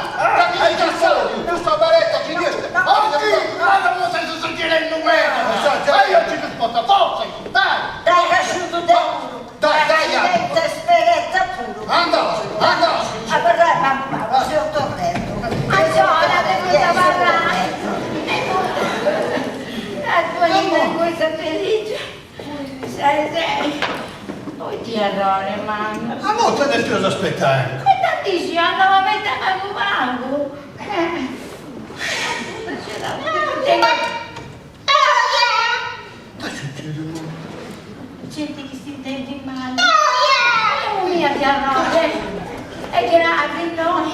Tiarrone mannu. A mo ite depius aspetai? E tanti andau a meda pagu pagu. Genti chi s'intendit mali. Oh mia tiarrone. È gravi innoi.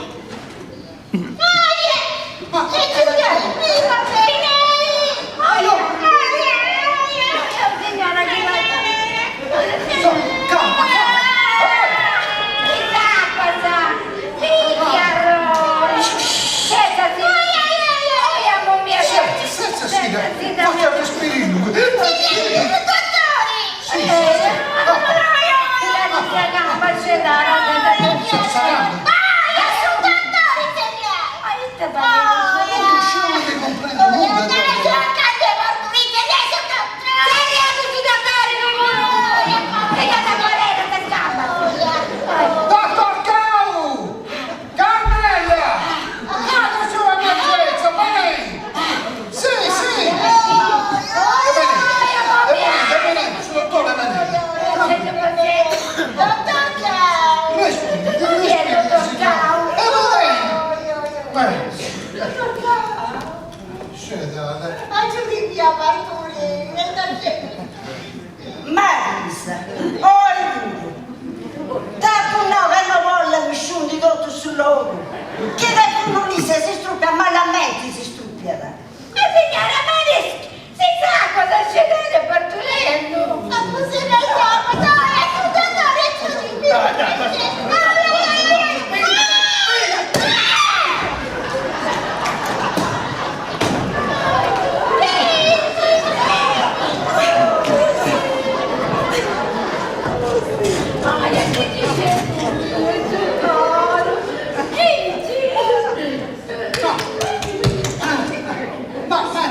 Dottor Cau! Carmela! Cade sulla emergenza, beni! Sì, sì! E beni, e beni, e beni, su dottore beni! Dottor Cau! Respiri, respiri, signora! E beni! Beni! Scedade! Marisa, oi puru, t'apu nau ca no bollu nisciunu de totu su logu, chi calicunu issa si strupiat malamenti si strupiat. Ma signora Maris, si s'acqua s'est scedada parturendu. Ma ma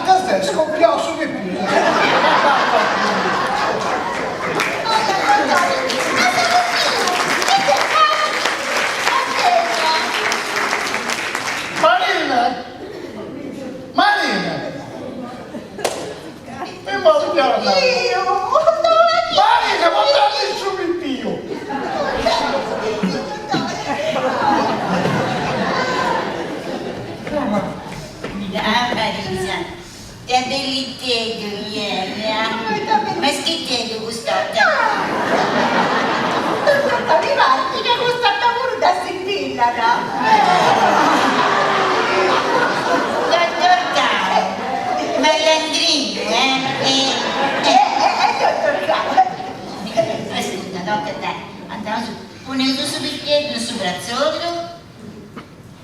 cos'è? Scoppiau su pipiu. Marina! Marina! Mi morbiana! Marina, ma dai su pipiu! Ah Marisa, ita belliteddu ieni, ah. Maschitteddu cust'orta. Mi parit ca cust'orta puru dd'assimbillat. Dottor Cau, malandrinu, eh? E dottor Cau. Ascurta, tocat, dai, andaus, poneus su pipieddu in su bratzolu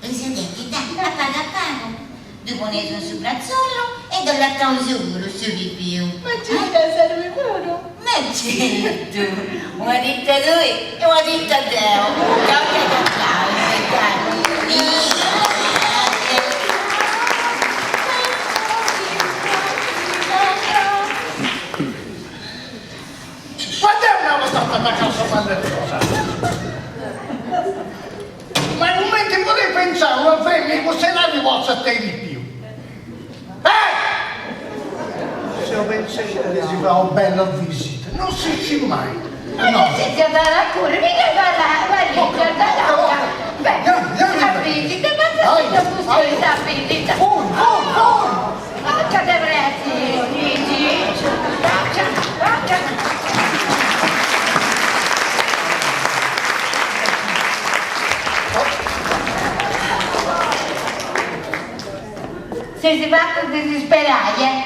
E sedenti dai, a pagu a pagu, ddu poneus in su bratzolu e dd'allataus puru su pipiu. Ma giudas a tui puru? Ma certu, una titta tui e una titta deu. Tocat a applausi, dai. Ma deu nau stata atacau sa banderosa. Ma cumenti podit pentzai una femina 'e cussa edadi potzat tenni pipiu? Eh! Seu pentzendi de si fai una bella visita, non si scit mai. Ma no si siat a curri, miga sa valigia, sa lacca. Beh, sa visita, ma sa custioni sa visita. Fui, fui, fui! Toca de pressi, Gigi. Toca, toca. S'est fatu disisperai, eh?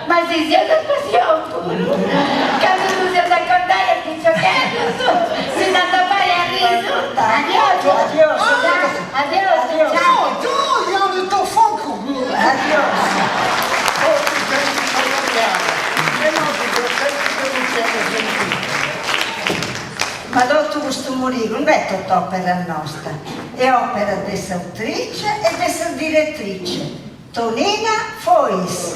Ma si seus spassiaus puru! Candu ddus eus a contai a is piciocheddus, si nd'ant a fai arrisu! Adiosu! Adiosu! Ciao! Ma totu custu murigu no est totu òpera nosta, est òpera de s'autrice e de sa diretrice, Tonina Fois.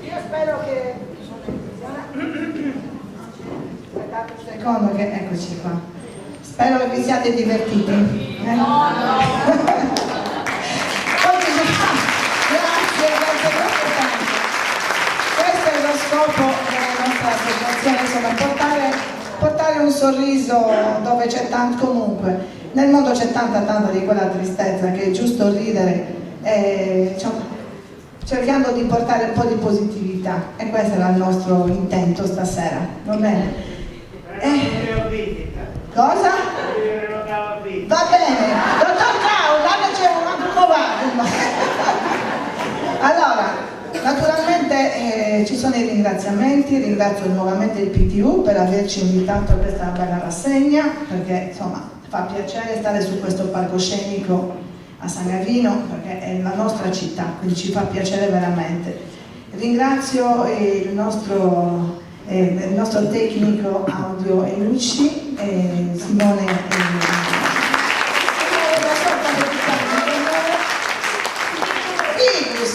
Io spero che... Aspettate un secondo che eccoci qua. Spero che vi siate divertiti. Eh? No, no. Oggi grazie, grazie proprio tanto. Questo è lo scopo della nostra associazione, insomma, portare, portare un sorriso dove c'è tanto comunque. Nel mondo c'è tanta tanta di quella tristezza che è giusto ridere e, insomma, cercando di portare un po' di positività e questo era il nostro intento stasera, va bene? Eh, cosa? Va bene, dottor Cau, dateci un altro po' Allora, naturalmente eh, ci sono i ringraziamenti, ringrazio nuovamente il PTU per averci invitato a questa bella rassegna, perché insomma fa piacere stare su questo palcoscenico a San Gavino perché è la nostra città, quindi ci fa piacere veramente. Ringrazio il nostro, eh, il nostro tecnico audio e luci, eh, Simone.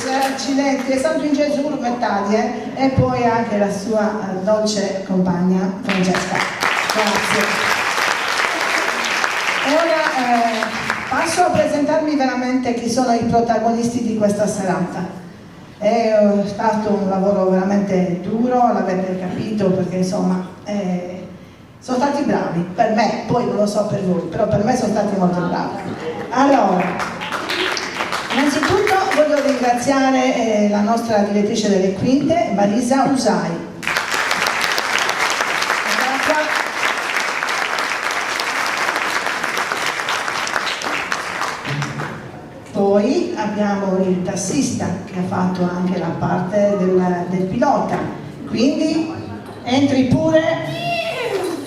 Eh, accidenti, è Santo in Gesù, metadi, eh? e poi anche la sua eh, dolce compagna Francesca. Grazie. E ora eh, passo a presentarmi veramente chi sono i protagonisti di questa serata. È eh, stato un lavoro veramente duro, l'avete capito, perché insomma eh, sono stati bravi, per me, poi non lo so per voi, però per me sono stati molto bravi. Allora, innanzitutto voglio ringraziare eh, la nostra direttrice delle quinte, Marisa Usai. Poi abbiamo il tassista che ha fatto anche la parte del, del pilota, quindi entri pure.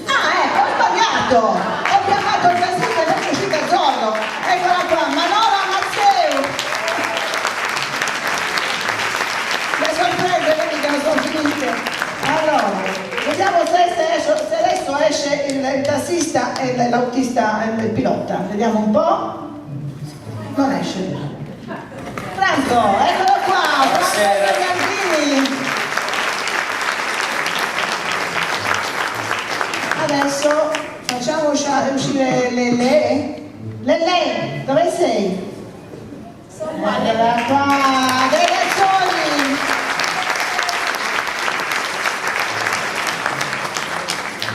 Ah ecco, ho sbagliato! Ho chiamato il tassista e non è uscita Zorro. Eccola qua, Manola Mazzeu! Le sorprese vedi che non sono finite. Allora, vediamo se, se, se adesso esce il, il tassista e l'autista e il pilota. Vediamo un po'. Non esce. Franco, eccolo qua, Franco Gandini. Adesso facciamo uscire Lele. Lele, dove sei? Sono qua. Eccola qua, dei Gazzoni.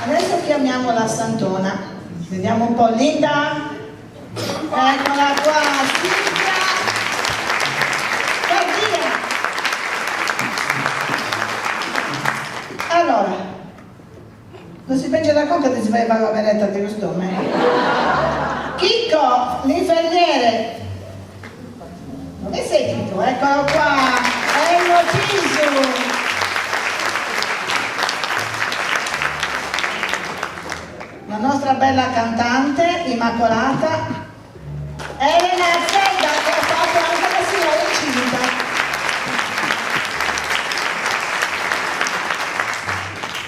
Adesso chiamiamo la Santona. Vediamo un po' Linda. Eccola qua, Silvia. Guardia. Allora, non si pensa da conca ti si fa la veretta di costume. Chicco, l'infermiere. Dove sei Chicco? Eccolo qua, Elmo Cisu. La nostra bella cantante Immacolata Elena Zedda che ha fatto anche la signora incinta.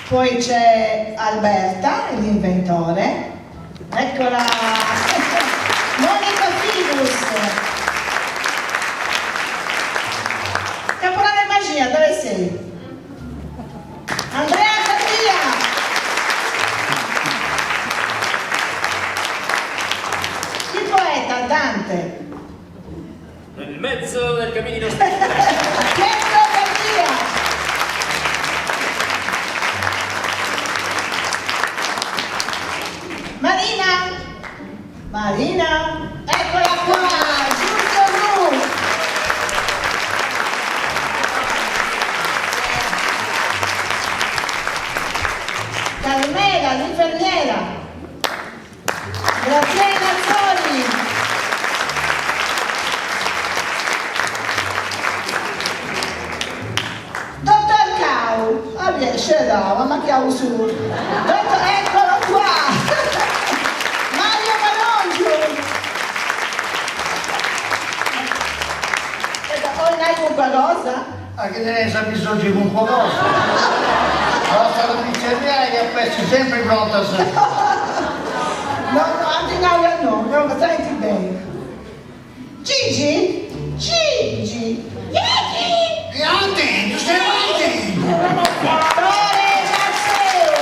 Poi c'è Alberta, l'inventore. Eccola! Monica Fidus. Caporale Magia, dove sei? Andrea Cardia. Il poeta Dante. Nel mezzo del cammino. Pietro Cardia. Marina. Marina, eccola qua, giusto lui. Carmela, l'infermiera. Graziella Azzoli. Dottor Cau, ah, riesce, ma chiamo su. Dottor, eccolo qua. Mario Marongiu. O hai qualcosa? A che ne sa bisogno di qualcosa? Basta la pizzeria che ha sempre pronta. No, no, anche no, no, no, senti bene. Gigi? Gigi? Gigi? E attento, stai attento! Tore Mazzeo!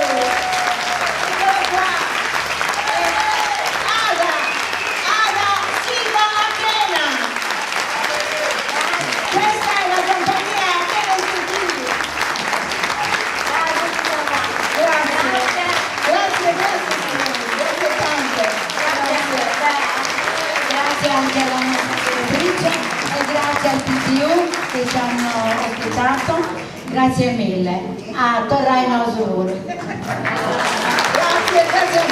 fatto, grazie mille, a torrai nosu puru. Grazie, grazie.